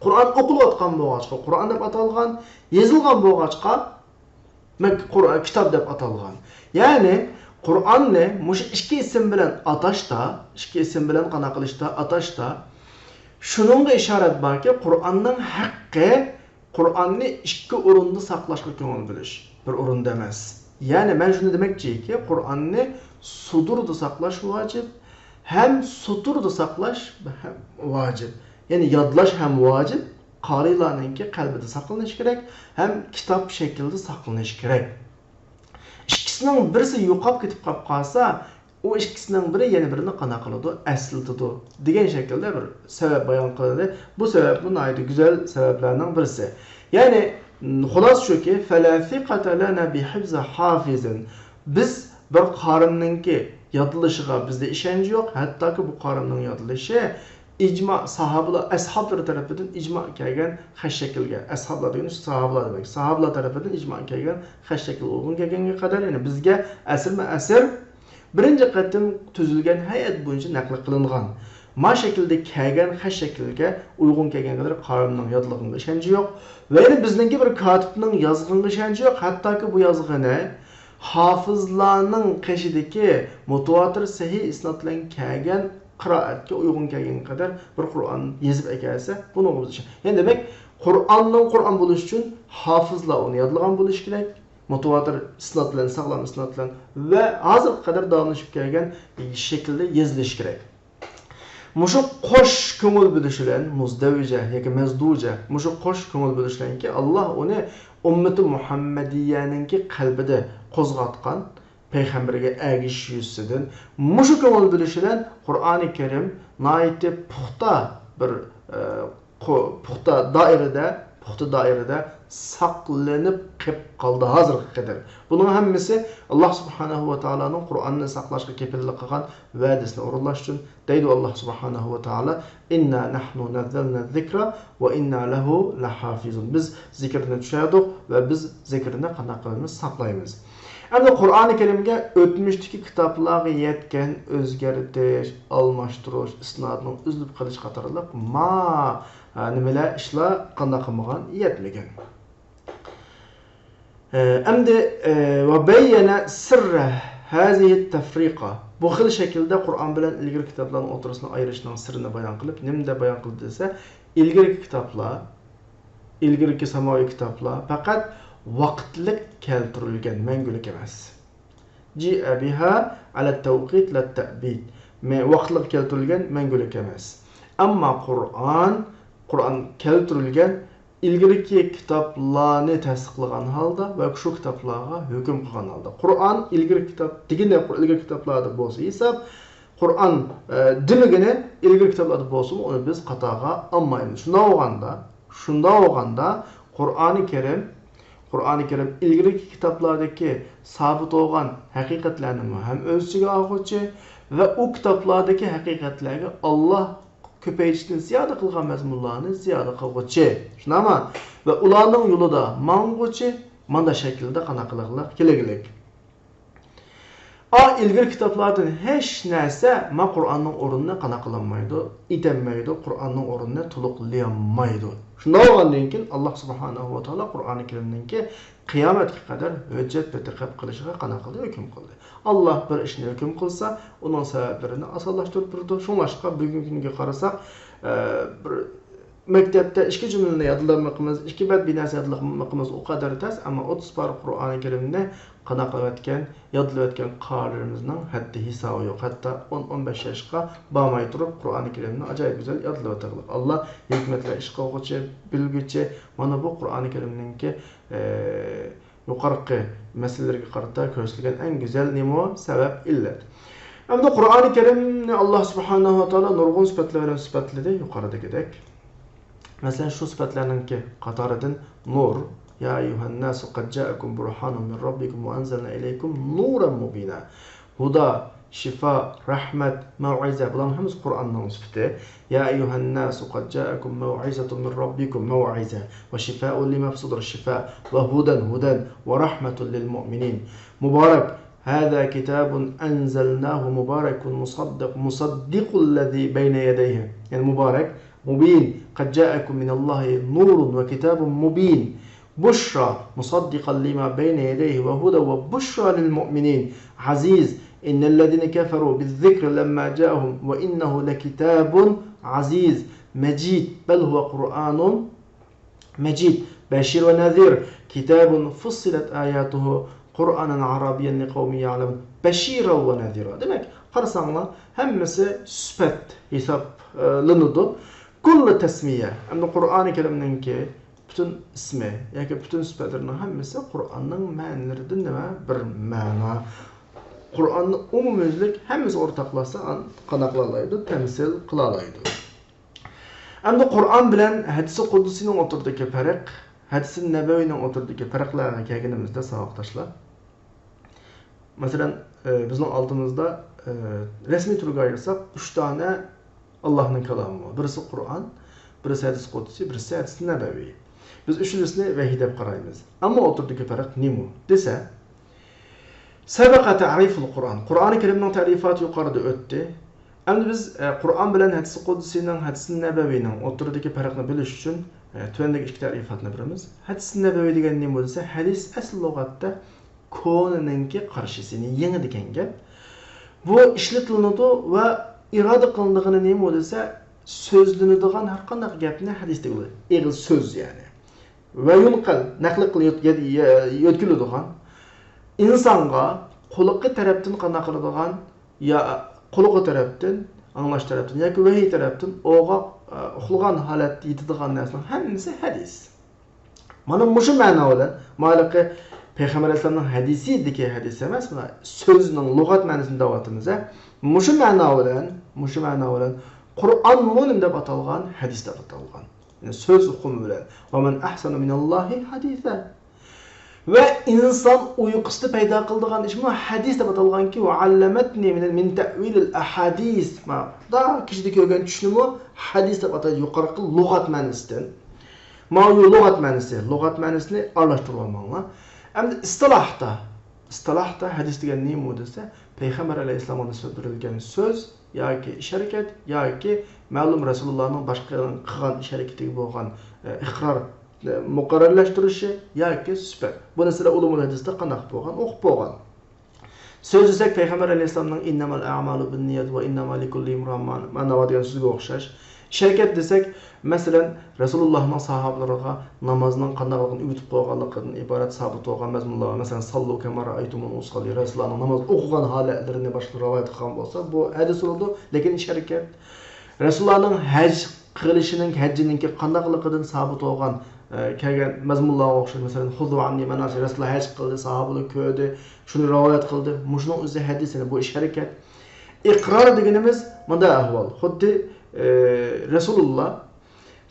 قۇرئان ئوقۇلۇۋاتقان بولغاچقا، قۇرئان دەپ ئاتالغان، يېزىلغان بولغاچقا، مەك-، قۇرئان كىتاب دەپ ئاتالغان. يەنى قۇرئاننى مۇشۇ ئىككى ئىسىم بىلەن ئاتاشتا، ئىككى ئىسىم بىلەن قانداق قىلىشتا، ئاتاشتا، شۇنىڭغا ئىشارەت باركى، قۇرئاننىڭ ھەققى قۇرئاننى ئىككى ئورۇندا ساقلاشقا كۆڭۈل بۆلۈش، بىر ئورۇندا ئەمەس. يەنى مەن شۇنى دېمەكچىكى، قۇرئاننى سۇدۇردا ساقلاش ۋاجىپ، ھەم سۇتۇردا ساقلاش ھەم ۋاجىپ. يەنى يادلاش ھەم ۋاجىپ، قارىيلارنىڭكى قەلبىدە ساقلىنىشى كېرەك، ھەم كىتاب شەكلىدە ساقلىنىشى كېرەك. ئىككىسىنىڭ بىرسى يوقاپ كېتىپ قاپ قالسا، ئۇ ئىككىسىنىڭ بىرى يەنە بىرىنى قانداق قىلىدۇ؟ ئەسلىتىدۇ دېگەن شەكىلدە بىر سەۋەب بايان قىلىندى. بۇ سەۋەبمۇ ناھايىتى گۈزەل سەۋەبلەرنىڭ بىرسى. يەنى، خۇلاسە شۇكى، فلا ثقة لنا بحفظ حافظ. بىز بىر قارىمنىڭكى يادلىشىغا بىزدە ئىشەنچ يوق، ھەتتاكى بۇ قارىمنىڭ يادلىشى ئىجما، ساھابىلار، ئەسھابلىرى تەرىپىدىن ئىجما كەلگەن خەت شەكىلگە، ئەسھابلار دېگىنى شۇ ساھابىلار دېمەك، ساھابىلار تەرىپىدىن ئىجما كەلگەن خەت شەكىلگە ئۇيغۇن كەلگەنگە قەدەر، يەنى بىزگە ئەسىرمۇ ئەسىر بىرىنچى قېتىم تۈزۈلگەن ھەيئەت بويىچە نەقىل قىلىنغان. ما شەكىلدە كەلگەن خەت شەكلىگە ئۇيغۇن كەلگەنگە قەدەر قارىمنىڭ يادلىغىنىغا ئىشەنچى يوق. ۋە يەنە بىزنىڭكى بىر كاتىپنىڭ يازغىنىغا ئىشەنچى يوق. ھەتتاكى بۇ يازغىنى ھافىزلارنىڭ قېشىدىكى مۇتىۋاتىر سەھىھ ئىسناد بىلەن كەلگەن قىرائەتكە ئۇيغۇن كەلگەنگە قەدەر بىر قۇرئان يېزىپ ئەكەلسە، بۇنىڭغا بىز ئىشەن-، يەنى دېمەك، قۇرئاننىڭ قۇرئان بولۇشى ئۈچۈن ھافىزلار ئۇنى يادلىغان بولۇشى كېرەك. مۇتىۋاتىر ئىسناد بىلەن، ساغلام ئىسناد بىلەن ۋە ھازىرغا قەدەر داۋاملىشىپ كەلگەن شەكىلدە يېزىلىشى كېرەك. مۇشۇ قوش كۆڭۈل بۆلۈش بىلەن، مۇزدەۋجە ياكى مەزدۇجە، مۇشۇ قوش كۆڭۈل بۆلۈش بىلەنكى، ئاللا ئۇنى ئۈممىتى مۇھەممەدىيەنىڭكى قەلبىدە قوزغاتقان، پەيغەمبەرگە ئەگىشىش يۈزىسىدىن مۇشۇ كۆڭۈل بۆلۈش بىلەن قۇرئانى كەرىم ناھايىتى پۇختا بىر، ئە، قو-، پۇختا دائىرىدە، پۇختا دائىرىدە ساقلىنىپ قېلىپ قالدى ھازىرغا قەدەر. بۇنىڭ ھەممىسى ئاللا سۇبھانەھۇ ۋە تائالانىڭ قۇرئاننى ساقلاشقا كېپىللىك قىلغان ۋەدىسىنى ئورۇنلاش ئۈچۈن، دەيدۇ ئاللا سۇبھانەھۇ ۋە تائالا، «ئىننا نەھنۇ نەززەلنە زىكرا ۋە ئىننا لەھۇ لەھافىزۇن.» بىز زىكىرنى چۈشەردۇق ۋە بىز زىكىرنى قانداق قىلىمىز؟ ساقلايمىز. ئەمدى قۇرئانى كەرىمگە ئۆتمۈشتىكى كىتابلارغا يەتكەن ئۆزگەرتىش، ئالماشتۇرۇش، ئىسنادنىڭ ئۈزۈلۈپ قېلىشى قاتارلىق ما، ھە، نېمىلەر، ئىشلار قانداق قىلمىغان؟ يەتمىگەن. ئەمدى، ۋە بەييەنە سىررە ھازىھىت تەفرىقە. بۇ خىل شەكىلدە قۇرئان بىلەن ئىلگىرىكى كىتابلارنىڭ ئوتتۇرىسىنى ئايرىشنىڭ سىرىنى بايان قىلىپ، نېمىدە بايان قىلدى دېسە، ئىلگىرىكى كىتابلار، ئىلگىرىكى ساماۋىي كىتابلار پەقەت ۋاقىتلىق كەلتۈرۈلگەن، مەڭگۈلۈك ئەمەس. جىئە بىھا ئەلەت تەۋقىت لەت تەبىد. مە-، ۋاقىتلىق كەلتۈرۈلگەن، مەڭگۈلۈك ئەمەس. ئەمما قۇرئان، قۇرئان كەلتۈرۈلگەن ئىلگىرىكى كىتابلارنى تەستىقلىغان ھالدا ۋە شۇ كىتابلارغا ھۆكۈم قىلغان ھالدا. قۇرئان ئىلگىرىكى كىتاب دېگىنى ئىلگىرىكى كىتابلاردا بولسا ھېساب، قۇرئان، ئە، دېمىگىنى ئىلگىرىكى كىتابلاردا بولسىمۇ ئۇنى بىز قاتارغا ئالمايمىز. شۇنداق بولغاندا، شۇنداق بولغاندا قۇرئانى كەرىم، قۇرئانى كەرىم ئىلگىرىكى كىتابلاردىكى سابىت بولغان ھەقىقەتلەرنىمۇ ھەم ئۆز ئىچىگە ئالغۇچى ۋە ئۇ كىتابلاردىكى ھەقىقەتلەرگە ئاللا كۆپەيتىشتىن زىيادە قىلغان مەزمۇنلارنى زىيادە قىلغۇچى، شۇنداقمۇ؟ ۋە ئۇلارنىڭ يولىدا ماڭغۇچى، مانا شەكىلدە قانداق قىلغىلى كېلىگلىك. ئا، ئىلگىرى كىتابلاردىن ھېچ نەرسە ما قۇرئاننىڭ ئورنىنى قانداق قىلالمايدۇ، ئېتەلمەيدۇ، قۇرئاننىڭ ئورنىنى تولۇقلىيالمايدۇ. شۇنداق بولغاندىن كېيىن، ئاللا سۇبھانەھۇ ۋە تائالا قۇرئانى كەرىمنىڭكى قىيامەتكە قەدەر ھۆججەت بىر تېقىپ قېلىشىغا قانداق قىلدى؟ ھۆكۈم قىلدى. ئاللا بىر ئىشنى ھۆكۈم قىلسا، ئۇنىڭ سەۋەبلىرىنى ئاسانلاشتۇرۇپ بېرىدۇ. شۇڭلاشقا بۈگۈنكى كۈنگە قارىساق، ئە، بىر مەكتەپتە ئىككى جۈملىنى يادلىماقىمىز، ئىككى بەت بىر نەرسە يادلىماقىمىز ئۇ قەدەر تەس، ئەمما ئوتتۇز پارە قۇرئانى كەرىمنى قانداق قىلىۋەتكەن، يادلىۋەتكەن قارىلىرىمىزنىڭ ھەددى ھېسابى يوق. ھەتتا ئون، ئون بەش ياشقا بارماي تۇرۇپ، قۇرئانى كەرىمنى ئاجايىپ گۈزەل يادلىۋاتىدۇ. ئاللا ھېكمەتلەر ئىش قىلغۇچى، بىلگۈچى، مانا بۇ قۇرئانى كەرىمنىڭكى، ئە، يۇقىرىقى مەسىلىلەرگە قارىتا كۆرسىتىلگەن ئەڭ گۈزەل نېمە؟ سەۋەب، ئىللەت. ئەمدى قۇرئانى كەرىمنى ئاللا سۇبھانەھۇ ۋە تائالا نۇرغۇن سۈپەتلەر بىلەن سۈپەتلىدى، يۇقىرىدىكىدەك. مەسىلەن، شۇ سۈپەتلەرنىڭكى قاتارىدىن نۇر، يا ئەييۇھەنناسۇ قەد جائەكۇم بۇرھانۇم مىن رەببىكۇم ۋە ئەنزەلنا ئىلەيكۇم نۇرەن مۇبىنا. ھۇدا، شىفا، رەھمەت، مەۋئىزە، بۇلارنىڭ ھەممىسى قۇرئاننىڭ سۈپىتى. يا أيها الناس قد جاءكم موعظة من ربكم، مەۋئىزە، وشفاء لما في الصدور، شىفا، وهدى، ھۇدەن، ورحمة للمؤمنين. مۇبارەك، هذا كتاب أنزلناه مبارك مصدق، مصدق الذي بين يديه، يەنى مۇبارەك، مۇبىن، قد جاءكم من الله نور وكتاب مبين. بشرى مصدقا لما بين يديه وهدى وبشرى للمؤمنين. عزيز، إن الذين كفروا بالذكر لما جاءهم وإنه لكتاب عزيز. مجيد، بل هو قرآن مجيد. بشير ونذير، كتاب فصلت آياته قرآنا عربيا لقوم يعلمون. بشيرا ونذيرا. دېمەك، قارىساڭلار، ھەممىسى سۈپەت ھېسابلىنىدۇ. كل تسمية، ئەمدى قۇرئانى كەرىمنىڭكى پۈتۈن ئىسمى ياكى پۈتۈن سۈپەتلىرىنىڭ ھەممىسى قۇرئاننىڭ مەنىلىرىدىن نېمە؟ بىر مەنا. قۇرئاننى ئومۇميۈزلۈك ھەممىسى ئورتاقلاشسا، قانداق قىلالايدۇ؟ تەمسىل قىلالايدۇ. ئەمدى قۇرئان بىلەن ھەدىسى قۇدسىينىڭ ئوتتۇرىدىكى پەرق، ھەدىسى نەبەۋىنىڭ ئوتتۇرىدىكى پەرقلەرگە كەلگىنىمىزدە، ساۋاقداشلار، مەسىلەن، ئە، بىزنىڭ ئالدىمىزدا، ئە، رەسمىي تۈرگە ئايرىساق، ئۈچ دانە ئاللاھنىڭ كالامى بار. بىرسى قۇرئان، بىرسى ھەدىس قۇدسىي، بىرسى ھەدىس نەبەۋى. بىز ئۈچىنچىسىنى ۋەھىي دەپ قارايمىز. ئەمما ئوتتۇرىدىكى پەرق نېمە دېسە، سەبەقە تەرىفۇل قۇرئان. قۇرئانى كەرىمنىڭ تەرىپاتى يۇقىرىدا ئۆتتى. ئەمدى بىز، ئە، قۇرئان بىلەن ھەدىس قۇدسىينىڭ، ھەدىس نەبەۋىنىڭ ئوتتۇرىدىكى پەرقنى بىلىش ئۈچۈن، ئە، تۆۋەندىكى ئىككى تەرىپاتنى بىلىمىز. ھەدىس نەبەۋى دېگەن نېمە دېسە، ھەدىس ئەسلى لۇغەتتە كونىنىڭكى قارشىسى، يېڭى دېگەن گەپ. بۇ ئىشلىتىلىنىدۇ ۋە ئىرادە قىلىنىدىغىنى نېمە دېسە، سۆزلىنىدىغان ھەر قانداق گەپنى ھەدىس دەيدۇ. ئېغىز سۆز يەنى. ۋە يۇنقەل، نەقىل قىلىپ يەت-، يە-، يۆتكىلىدىغان، ئىنسانغا قۇلىقى تەرەپتىن قانداق قىلىدىغان، يا قۇلىقى تەرەپتىن، ئاڭلاش تەرەپتىن ياكى ۋەھىي تەرەپتىن ئوغا، ئە، ئۇخلىغان ھالەتتە يېتىدىغان نەرسىنىڭ ھەممىسى ھەدىس. مانا مۇشۇ مەنا بىلەن، مايلىقى پەيغەمبەر ئەلەيھىسسالامنىڭ ھەدىسىدىكى ھەدىس ئەمەس، مانا سۆزنىڭ لۇغەت مەنىسىنى دەۋاتىمىز، ھە. مۇشۇ مەنا بىلەن، مۇشۇ مەنا بىلەن قۇرئانمۇ نېمە دەپ ئاتالغان؟ ھەدىس دەپ ئاتالغان. يەنى سۆز ئۇقۇمى بىلەن. ومن أحسن من الله حديثا. ۋە ئىنسان ئۇيقۇسىدا پەيدا قىلىدىغان ئىشمۇ ھەدىس دەپ ئاتالغانكى، وعلمتني من، من تأويل الأحاديث. مانا دا كىشىدە كۆرگەن چۈشنىمۇ ھەدىس دەپ ئاتايدۇ، يۇقىرىقى لۇغەت مەنىسىدىن. ماۋۇ لۇغەت مەنىسى، لۇغەت مەنىسىنى ئارىلاشتۇرۇۋالماڭلار. ئەمدى ئىستىلاھتا، ئىستىلاھتا ھەدىس دېگەن نېمە دېسە، پەيغەمبەر ئەلەيھىسسالامغا نىسبەت بېرىلگەن سۆز ياكى ئىش ھەرىكەت ياكى مەلۇم رەسۇلۇللانىڭ باشقا قىلغان ئىش ھەرىكىتىگە بولغان، ئە، ئىقرار، ئە، مۇقەررەرلەشتۈرۈشى ياكى سۈپەت. بۇنى سىلەر ئۇلۇمۇل ھەدىستە قانداق بولغان، ئوقۇپ بولغان. سۆز دېسەك، پەيغەمبەر ئەلەيھىسسالامنىڭ «إنما الأعمال بالنيات وإنما لكل امرئ ما نوى» دېگەن سۆزگە ئوخشاش. ئىش ھەرىكەت دېسەك، مەسىلەن، رەسۇلۇللاھنىڭ ساھابىلىرىغا نامازنىڭ قانداقلىقىنى ئۆگىتىپ قويغانلىقىدىن ئىبارەت سابىت بولغان مەزمۇنلار بار. مەسىلەن، «صلوا كما رأيتموني أصلي»، رەسۇلۇللاھنىڭ ناماز ئوقۇغان ھالەتلىرىنى باشقىلار رىۋايەت قىلغان بولسا، بۇ ھەدىس بولىدۇ. لېكىن ئىش ھەرىكەت، رەسۇلۇللاھنىڭ ھەج قىلىشىنىڭ، ھەججىنىڭكى قانداقلىقىدىن سابىت بولغان، ئە، كەلگەن مەزمۇنلارغا ئوخشاش. مەسىلەن، «خذوا عني مناسك»، رەسۇلۇللا ھەج قىلدى، ساھابىلار كۆردى، شۇنى رىۋايەت قىلدى. مۇشۇنىڭ ئۆزى ھەدىس، يەنى بۇ ئىش ھەرىكەت. ئىقرار دېگىنىمىز مۇنداق ئەھۋال. خۇددى، ئە، رەسۇلۇللا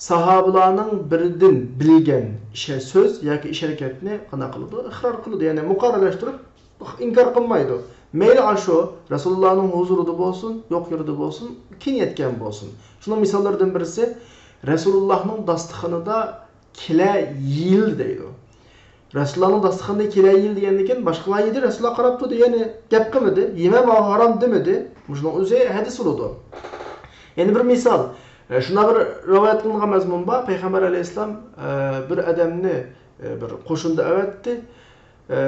ساھابىلارنىڭ بىرىدىن بىلگەن ئىش، سۆز ياكى ئىش ھەرىكەتنى قانداق قىلىدۇ؟ ئىقرار قىلىدۇ، يەنى مۇقەررەرلەشتۈرۈپ ئىنكار قىلمايدۇ. مەيلى ئاشۇ رەسۇلۇللانىڭ ھۇزۇرىدا بولسۇن، يوق يېرىدە بولسۇن، كېيىن يەتكەن بولسۇن. شۇنىڭ مىساللىرىدىن بىرسى، رەسۇلۇللانىڭ داستىخىنىدا كېلە يېيىلدى دەيدۇ. رەسۇلۇللانىڭ داستىخىنىدا كېلە يېيىلدى دېگەندىن كېيىن باشقىلار يېدى، رەسۇلۇللا قاراپ تۇردى، يەنى گەپ قىلمىدى، يېمە، ماۋۇ ھارام دېمىدى. مۇشۇنىڭ ئۆزى ھەدىس بولىدۇ. يەنە بىر مىسال، ئە، شۇنداق بىر رىۋايەت قىلىنغان مەزمۇن بار، پەيغەمبەر ئەلەيھىسسالام، ئە، بىر ئادەمنى، ئە، بىر قوشۇندا ئەۋەتتى. ئە،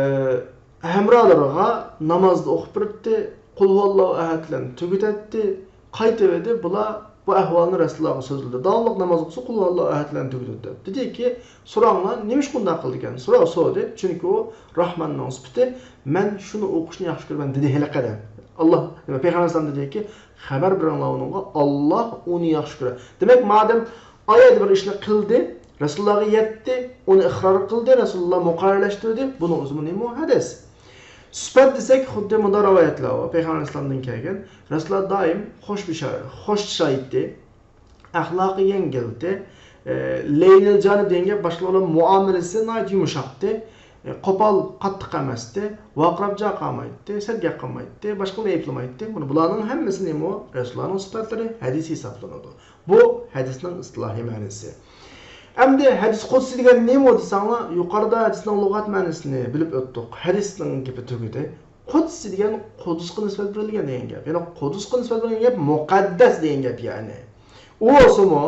ھەمراھلىرىغا نامازدا ئوقۇپ بېرىپتى، قۇل ھۇۋاللاھۇ ئەھەدلەرنى تۈگىتەتتى، قايتىۋىدى، بۇلار بۇ ئەھۋالنى رەسۇلۇللاغا سۆزلىدى. داۋاملىق ناماز ئوقۇسا، قۇل ھۇۋاللاھۇ ئەھەدلەرنى تۈگىتىدۇ دەپ. دېدىكى، سوراڭلار، نېمىشقا ئۇنداق قىلىدىكەن؟ سوراپ سورىدى، چۈنكى ئۇ راھماننىڭ سۈپىتى، مەن شۇنى ئوقۇشنى ياخشى كۆرىمەن، دېدى ھېلىقى ئادەم. ئاللا، پەيغەمبەر ئەلەيھىسسالام دېدىكى، خەۋەر بېرىڭلار ئۇنىڭغا، ئاللا ئۇنى ياخشى كۆرە. دېمەك، مادەم ئايەتتە بىر ئىشنى قىلدى، رەسۇلۇللاغا يەتتى، ئۇنى ئىقرار قىلدى، رەسۇلۇللا مۇقەررەرلەشتۈردى، بۇنىڭ ئۆزىمۇ نېمە؟ ھەدىس. سۈپەت دېسەك، خۇددى مۇنداق رىۋايەتلەر بار، پەيغەمبەر ئەلەيھىسسالامدىن كەلگەن. رەسۇلۇللا دائىم خوش بېشار-، خوش چىراي ئىدى، ئەخلاقى يەڭگىلتى، ئە، لەينىل جانىب دېگەن گەپ، باشقىلار بىلەن مۇئامىلىسى ناھايىتى يۇمشاقتى. ئە، قوپال، قاتتىق ئەمەستى، ۋارقىراپ جاقارمايتتى، سەت گەپ قىلمايتتى، باشقىلارنى ئەيىبلىمەيتتى. مانا بۇلارنىڭ ھەممىسى نېمە؟ رەسۇلۇللانىڭ سۈپەتلىرى، ھەدىسى ھېسابلىنىدۇ. بۇ ھەدىسنىڭ ئىستىلاھىي مەنىسى. ئەمدى ھەدىس قۇدسىي دېگەن نېمە دېسەڭلار، يۇقىرىدا ھەدىسنىڭ لۇغەت مەنىسىنى بىلىپ ئۆتتۇق. ھەدىسنىڭ گېپى تۈگىدى. قۇدسىي دېگەن قۇدۇسقا نىسبەت بېرىلگەن دېگەن گەپ. يەنى قۇدۇسقا نىسبەت بېرىلگەن گەپ مۇقەددەس دېگەن گەپ يەنى. ئۇ بولسىمۇ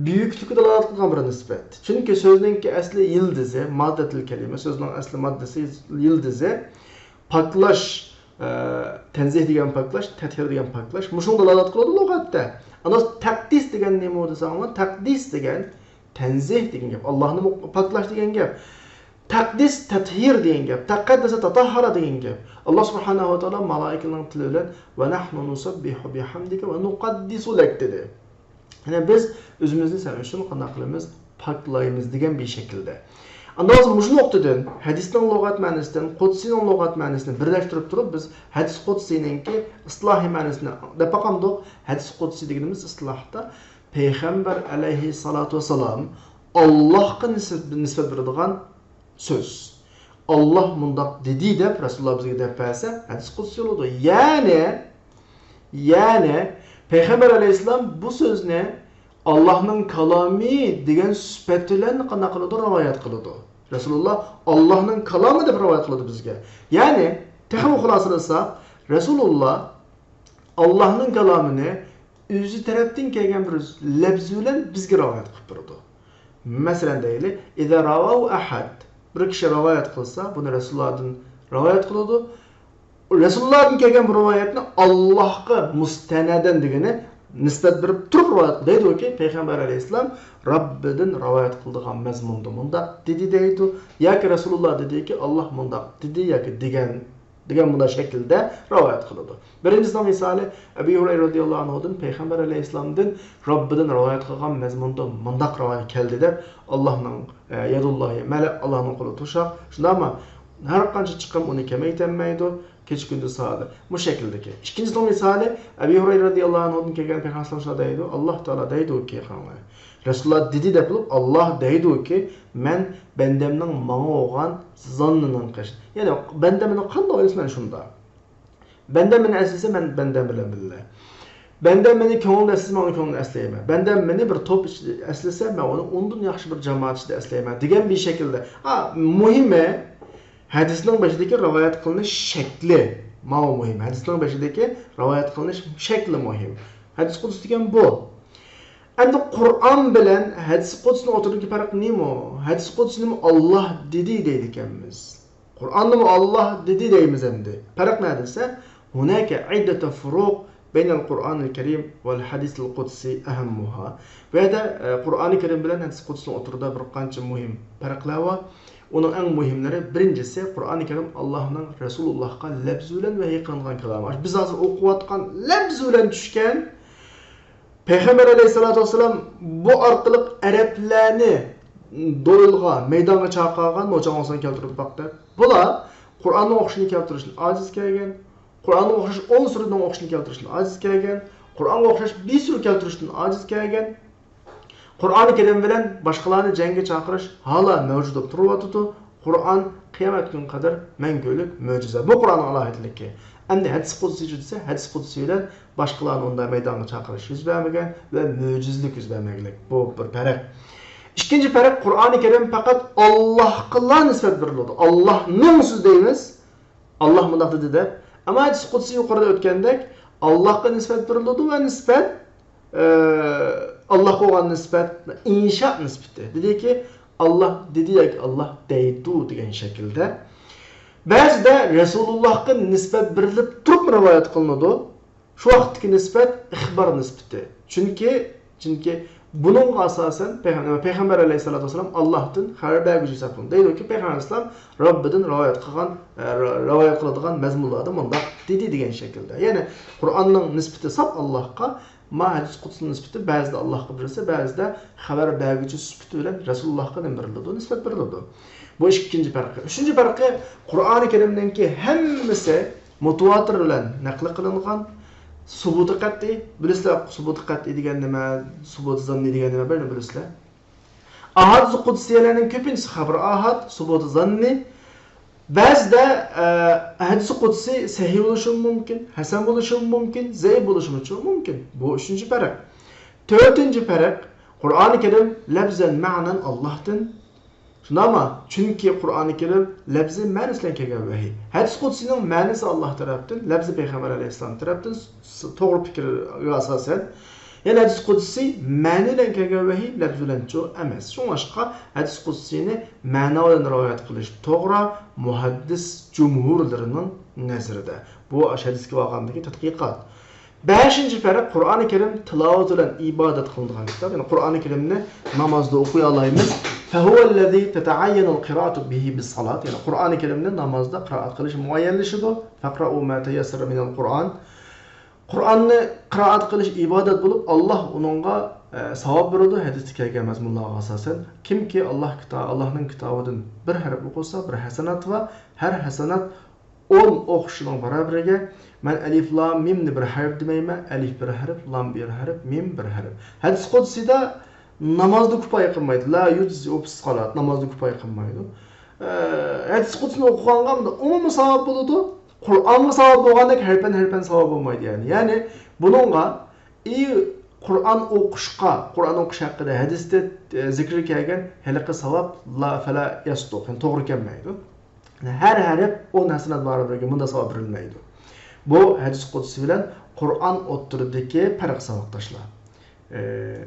بۈيۈكلۈككە دالالەت قىلىدىغان بىر نىسبەت. چۈنكى سۆزنىڭكى ئەسلى يىلدىزى، ماددەتىل كەلىمە، سۆزنىڭ ئەسلى ماددىسى يىلدىزى. پاكلاش، ئە، تەنزىھ دېگەن پاكلاش، تەتھىر دېگەن پاكلاش. مۇشۇنىڭغا دالالەت قىلىدۇ لۇغەتتە. ئاندىن تەقدىس دېگەن نېمە دېسەڭلار، تەقدىس دېگەن تەنزىھ دېگەن گەپ، ئاللانى مۇ-، پاكلاش دېگەن گەپ. تەقدىس، تەتھىر دېگەن گەپ، تەقەددەسە تەتەھھەرە دېگەن گەپ. ئاللا سۇبھانەھۇ ۋە تائالا مالائىكىنىڭ تىلى بىلەن، «ۋە نەھنۇ نۇسەببىھۇ بىھەمدىكە ۋە نۇقەددىسۇ لەك» دېدى. يەنى بىز ئۆزىمىزنى سەن ئۈچۈن قانداق قىلىمىز؟ پاكلايمىز دېگەن بىر شەكىلدە. ئاندىن مۇشۇ نۇقتىدىن، ھەدىسنىڭ لۇغەت مەنىسىدىن، قۇدسىنىڭ لۇغەت مەنىسىنى بىرلەشتۈرۈپ تۇرۇپ، بىز ھەدىس قۇدسىنىڭكى ئىستىلاھىي مەنىسىنى دەپ باقامدۇق. ھەدىس قۇدسىي دېگىنىمىز ئىستىلاھتا پەيغەمبەر ئەلەيھىسسالاتۇ ۋەسسالام ئاللاھقا نىسبەت، نىسبەت بېرىدىغان سۆز. «ئاللاھ مۇنداق دېدى» دەپ رەسۇلۇللا بىزگە دەپ بەرسە، ھەدىس قۇدسىي بولىدۇ. يەنى، يەنى پەيغەمبەر ئەلەيھىسسالام بۇ سۆزنى «ئاللاھنىڭ كالامى» دېگەن سۈپەت بىلەن قانداق قىلىدۇ؟ رىۋايەت قىلىدۇ. رەسۇلۇللا «ئاللاھنىڭ كالامى» دەپ رىۋايەت قىلىدۇ بىزگە. يەنى تېخىمۇ خۇلاسىلىساق، رەسۇلۇللا «ئاللاھنىڭ كالامىنى» ئۆزى تەرەپتىن كەلگەن بىر لەپزى بىلەن بىزگە رىۋايەت قىلىپ بېرىدۇ. مەسىلەن دەيلى، «ئىزا رەۋاھۇ ئەھەد»، بىر كىشى رىۋايەت قىلسا، بۇنى رەسۇلۇللادىن رىۋايەت قىلىدۇ. رەسۇلۇللادىن كەلگەن بۇ رىۋايەتنى ئاللاھقا مۇستەنەدەن دېگىنى نىسبەت بېرىپ تۇرۇپ رىۋايەت قىلىدۇ. دەيدۇكى، پەيغەمبەر ئەلەيھىسسالام رەببىدىن رىۋايەت قىلىدىغان مەزمۇندا مۇنداق دېدى دەيدۇ. ياكى رەسۇلۇللا دېدىكى، ئاللاھ مۇنداق دېدى ياكى دېگەن دېگەن مۇنداق شەكىلدە رىۋايەت قىلىدۇ. بىرىنچىسىنىڭ مىسالى، ئەبى ھۇرەيرە رەزىياللاھۇ ئەنھۇدىن پەيغەمبەر ئەلەيھىسسالامدىن رەببىدىن رىۋايەت قىلغان مەزمۇندا مۇنداق رىۋايەت كەلدى دەپ، ئاللاھنىڭ، ئە، يەدۇللاھى مەلە، ئاللاھنىڭ قولى توشاق، شۇنداقمۇ؟ ھەر قانچە چىقىم ئۇنى كېمەيتەلمەيدۇ، كېچە كۈندۈز سائەتلەر. مۇشۇ شەكىلدىكى. ئىككىنچىسىنىڭ مىسالى، ئەبى ھۇرەيرە رەزىياللاھۇ ئەنھۇدىن كەلگەن پەيغەمبەر شۇنداق دەيدۇ، ئاللاھ تائالا دەيدۇكى، قاراڭلار. رەسۇلۇللا دېدى دەپ بولۇپ، ئاللا دەيدۇكى، مەن بەندەمنىڭ ماڭا بولغان زاننىنىڭ قېرىشى. يەنى بەندەم مېنى قانداق ئويلىسا، مەن شۇنداق. بەندەم مېنى ئەسلىسە، مەن بەندەم بىلەن بىللە. بەندەم مېنى كۆڭلىدە ئەسلىسە، مەن ئۇنى كۆڭلىدە ئەسلەيمەن. بەندەم مېنى بىر توپ ئىچىدە ئەسلىسە، مەن ئۇنى ئۇندىن ياخشى بىر جامائەت ئىچىدە ئەسلەيمەن، دېگەن بىر شەكىلدە. ھا، مۇھىمى، ھەدىسنىڭ بېشىدىكى رىۋايەت قىلىنىش شەكلى. ماۋۇ مۇھىم. ھەدىسنىڭ بېشىدىكى رىۋايەت قىلىنىش شەكلى مۇھىم. ھەدىس قۇدسى دېگەن بۇ. ئەمدى قۇرئان بىلەن ھەدىس قۇدسىنىڭ ئوتتۇرىدىكى پەرق نېمە؟ ھەدىس قۇدسىنىمۇ ئاللا دېدى دەيدىكەنمىز. قۇرئاننىمۇ ئاللا دېدى دەيمىز ئەمدى. پەرق نەدە دېسە، هناك عدة فروق بين القرآن الكريم والحديث القدسي أهمها. بۇ يەردە، ئە، قۇرئانى كەرىم بىلەن ھەدىس قۇدسىنىڭ ئوتتۇرىدا بىر قانچە مۇھىم پەرقلەر بار. ئۇنىڭ ئەڭ مۇھىملىرى، بىرىنچىسى، قۇرئانى كەرىم ئاللانىڭ رەسۇلۇللاھقا لەپزى بىلەن ۋەھىي قىلىنغان كالامى. بىز ھازىر ئوقۇۋاتقان لەپزى بىلەن چۈشكەن. پەيغەمبەر ئەلەيھىسسالاتۇ ۋەسسالام بۇ ئارقىلىق ئەرەبلەرنى دوئىلغا، مەيدانغا چاقىرغان، نوچاڭ ئوڭسان كەلتۈرۈپ باقتى. بۇلار قۇرئاننىڭ ئوقۇشىنى كەلتۈرۈشتىن ئاجىز كەلگەن، قۇرئاننىڭ ئوخشاش ئون سۈرىنىڭ ئوخشىشىنى كەلتۈرۈشتىن ئاجىز كەلگەن، قۇرئانغا ئوخشاش بىر سۈرە كەلتۈرۈشتىن ئاجىز كەلگەن. قۇرئانى كەرىم بىلەن باشقىلارنى جەڭگە چاقىرىش ھالا مەۋجۇت بولۇپ تۇرۇۋاتىدۇ. قۇرئان قىيامەت كۈنىگە قەدەر مەڭگۈلۈك مۆجىزە. بۇ قۇرئاننىڭ ئالاھىدىلىكى. ئەمدى ھەدىس قۇدسىيچۇ دېسە، ھەدىس قۇدسىي بىلەن باشقىلارنى ئۇنداق مەيدانغا چاقىرىش يۈز بەرمىگەن ۋە مۆجىزىلىك يۈز بەرمەگلىك. بۇ بىر پەرق. ئىككىنچى پەرق، قۇرئانى كەرىم پەقەت ئاللاھقىلا نىسبەت بېرىلىدۇ. ئاللاھنىڭ سۆزى دەيمىز. ئاللا مۇنداق دېدى دەپ. ئەمما ھەدىس قۇدسى يۇقىرىدا ئۆتكەندەك، ئاللاھقا نىسبەت بېرىلىدۇ ۋە نىسبەت، ئە، ئاللاھقا بولغان نىسبەت، ئىنشا نىسبىتى. دېدىكى، ئاللا دېدى ياكى ئاللا دەيدۇ دېگەن شەكىلدە. بەزىدە رەسۇلۇللاھقا نىسبەت بېرىلىپ تۇرۇپمۇ رىۋايەت قىلىنىدۇ. شۇ ۋاقىتتىكى نىسبەت ئىخبار نىسبىتى. چۈنكى، چۈنكى بۇنىڭغا ئاساسەن پەيغەم-، پەيغەمبەر ئەلەيھىسسالاتۇ ۋەسسالام ئاللاھتىن خەۋەر بەرگۈچى ھېسابلىنىدۇ. دەيدۇكى، پەيغەمبەر ئەلەيھىسسالام رەببىدىن رىۋايەت قىلغان، ئە، رىۋايەت قىلىدىغان مەزمۇنلاردا مۇنداق دېدى دېگەن شەكىلدە. يەنى قۇرئاننىڭ نىسبىتى ساپ ئاللاھقا، ما ھەدىس قۇدسىنىڭ نىسبىتى بەزىدە ئاللاھقا بېرىلسە، بەزىدە خەۋەر بەرگۈچى سۈپىتى بىلەن رەسۇلۇللاھقا نېمە بېرىلىدۇ؟ نىسبەت بېرىلىدۇ. بۇ ئىككىنچى پەرقى. ئۈچىنچى پەرقى، قۇرئانى كەرىمنىڭكى ھەممىسى مۇتىۋاتىر بىلەن نەقىل قىلىنغان، سۇبۇتى قەتئىي. بىلىسىلەر، سۇبۇتى قەتئىي دېگەن نېمە، سۇبۇتى زاننىي دېگەن نېمە، بىرىنى بىلىسىلەر. ئاھادىسى قۇدسىيەلەرنىڭ كۆپىنچىسى خەبىرى ئاھاد، سۇبۇتى زاننىي. بەزىدە، ئە، ھەدىسى قۇدسىي سەھىھ بولۇشىمۇ مۇمكىن، ھەسەن بولۇشىمۇ مۇمكىن، زەئىپ بولۇشىمۇ مۇمكىن. بۇ ئۈچىنچى پەرق. تۆتىنچى پەرق، قۇرئانى كەرىم لەپزەن مەنەن ئاللاھتىن. شۇنداقمۇ؟ چۈنكى قۇرئانى كەرىم لەپزى مەنىسى بىلەن كەلگەن ۋەھىي. ھەدىس قۇدسىنىڭ مەنىسى ئاللاھ تەرەپتىن، لەپزى پەيغەمبەر ئەلەيھىسسالام تەرەپتىن، س-، توغرا پىكىرگە ئاساسەن. يەنى ھەدىس قۇدسى مەنى بىلەن كەلگەن ۋەھىي، لەپزى بىلەنچۇ ئەمەس. شۇڭلاشقا ھەدىس قۇدسىنى مەنا بىلەن رىۋايەت قىلىش توغرا، مۇھەددىس جۇمھۇرلىرىنىڭ نەزىرىدە. بۇ ئاشۇ ھەدىسكە بارغاندىكى تەتقىقات. بەشىنچى پەرق، قۇرئانى كەرىم تىلاۋەت بىلەن ئىبادەت قىلىنىدىغان كىتاب. يەنى قۇرئانى كەرىمنى نامازدا ئوقۇيالايمىز. فهو الذي تتعين القراءة به بالصلاة. يەنى قۇرئانى كەرىمنى نامازدا قىرائەت قىلىش مۇئەييەنلىشىدۇ. فاقرأوا ما تيسر من القرآن. قۇرئاننى قىرائەت قىلىش ئىبادەت بولۇپ، ئاللاھ ئۇنىڭغا، ئە، ساۋاب بېرىدۇ. ھەدىستە كەلگەن مەزمۇنلارغا ئاساسەن، كىمكى ئاللاھ كىتا-، ئاللاھنىڭ كىتابىدىن بىر ھەرپ ئوقۇسا، بىر ھەسەنات بار. ھەر ھەسەنات ئون ئوقۇشنىڭ باراۋىرىگە. مەن ئەلىف لام مىمنى بىر ھەرپ دېمەيمەن، ئەلىف بىر ھەرپ، لام بىر ھەرپ، مىم بىر ھەرپ. ھەدىس قۇدسىدا نامازدا كۇپايە قىلمايدۇ. لا يجزئ في الصلاة، نامازدا كۇپايە قىلمايدۇ. ئە، ھەدىس قۇدسىنى ئوقۇغانغا ئۇنىڭ ئومۇمىي ساۋاب بولىدۇ. قۇرئانغا ساۋاب بولغاندەك ھەرپەن ھەرپەن ساۋاب بولمايدۇ يەنى. يەنى بۇنىڭغا، ئى، قۇرئان ئوقۇشقا، قۇرئان ئوقۇش ھەققىدە ھەدىستە، ئە، زىكرى كەلگەن ھېلىقى ساۋاب لا، فلا يصدق، يەنى توغرا كەلمەيدۇ. ھەر ھەرپ ئون ھەسەنات باراۋىرىگە مۇنداق ساۋاب بېرىلمەيدۇ. بۇ ھەدىس قۇدسى بىلەن قۇرئان ئوتتۇرىدىكى پەرق، ساۋاقداشلار. ئى،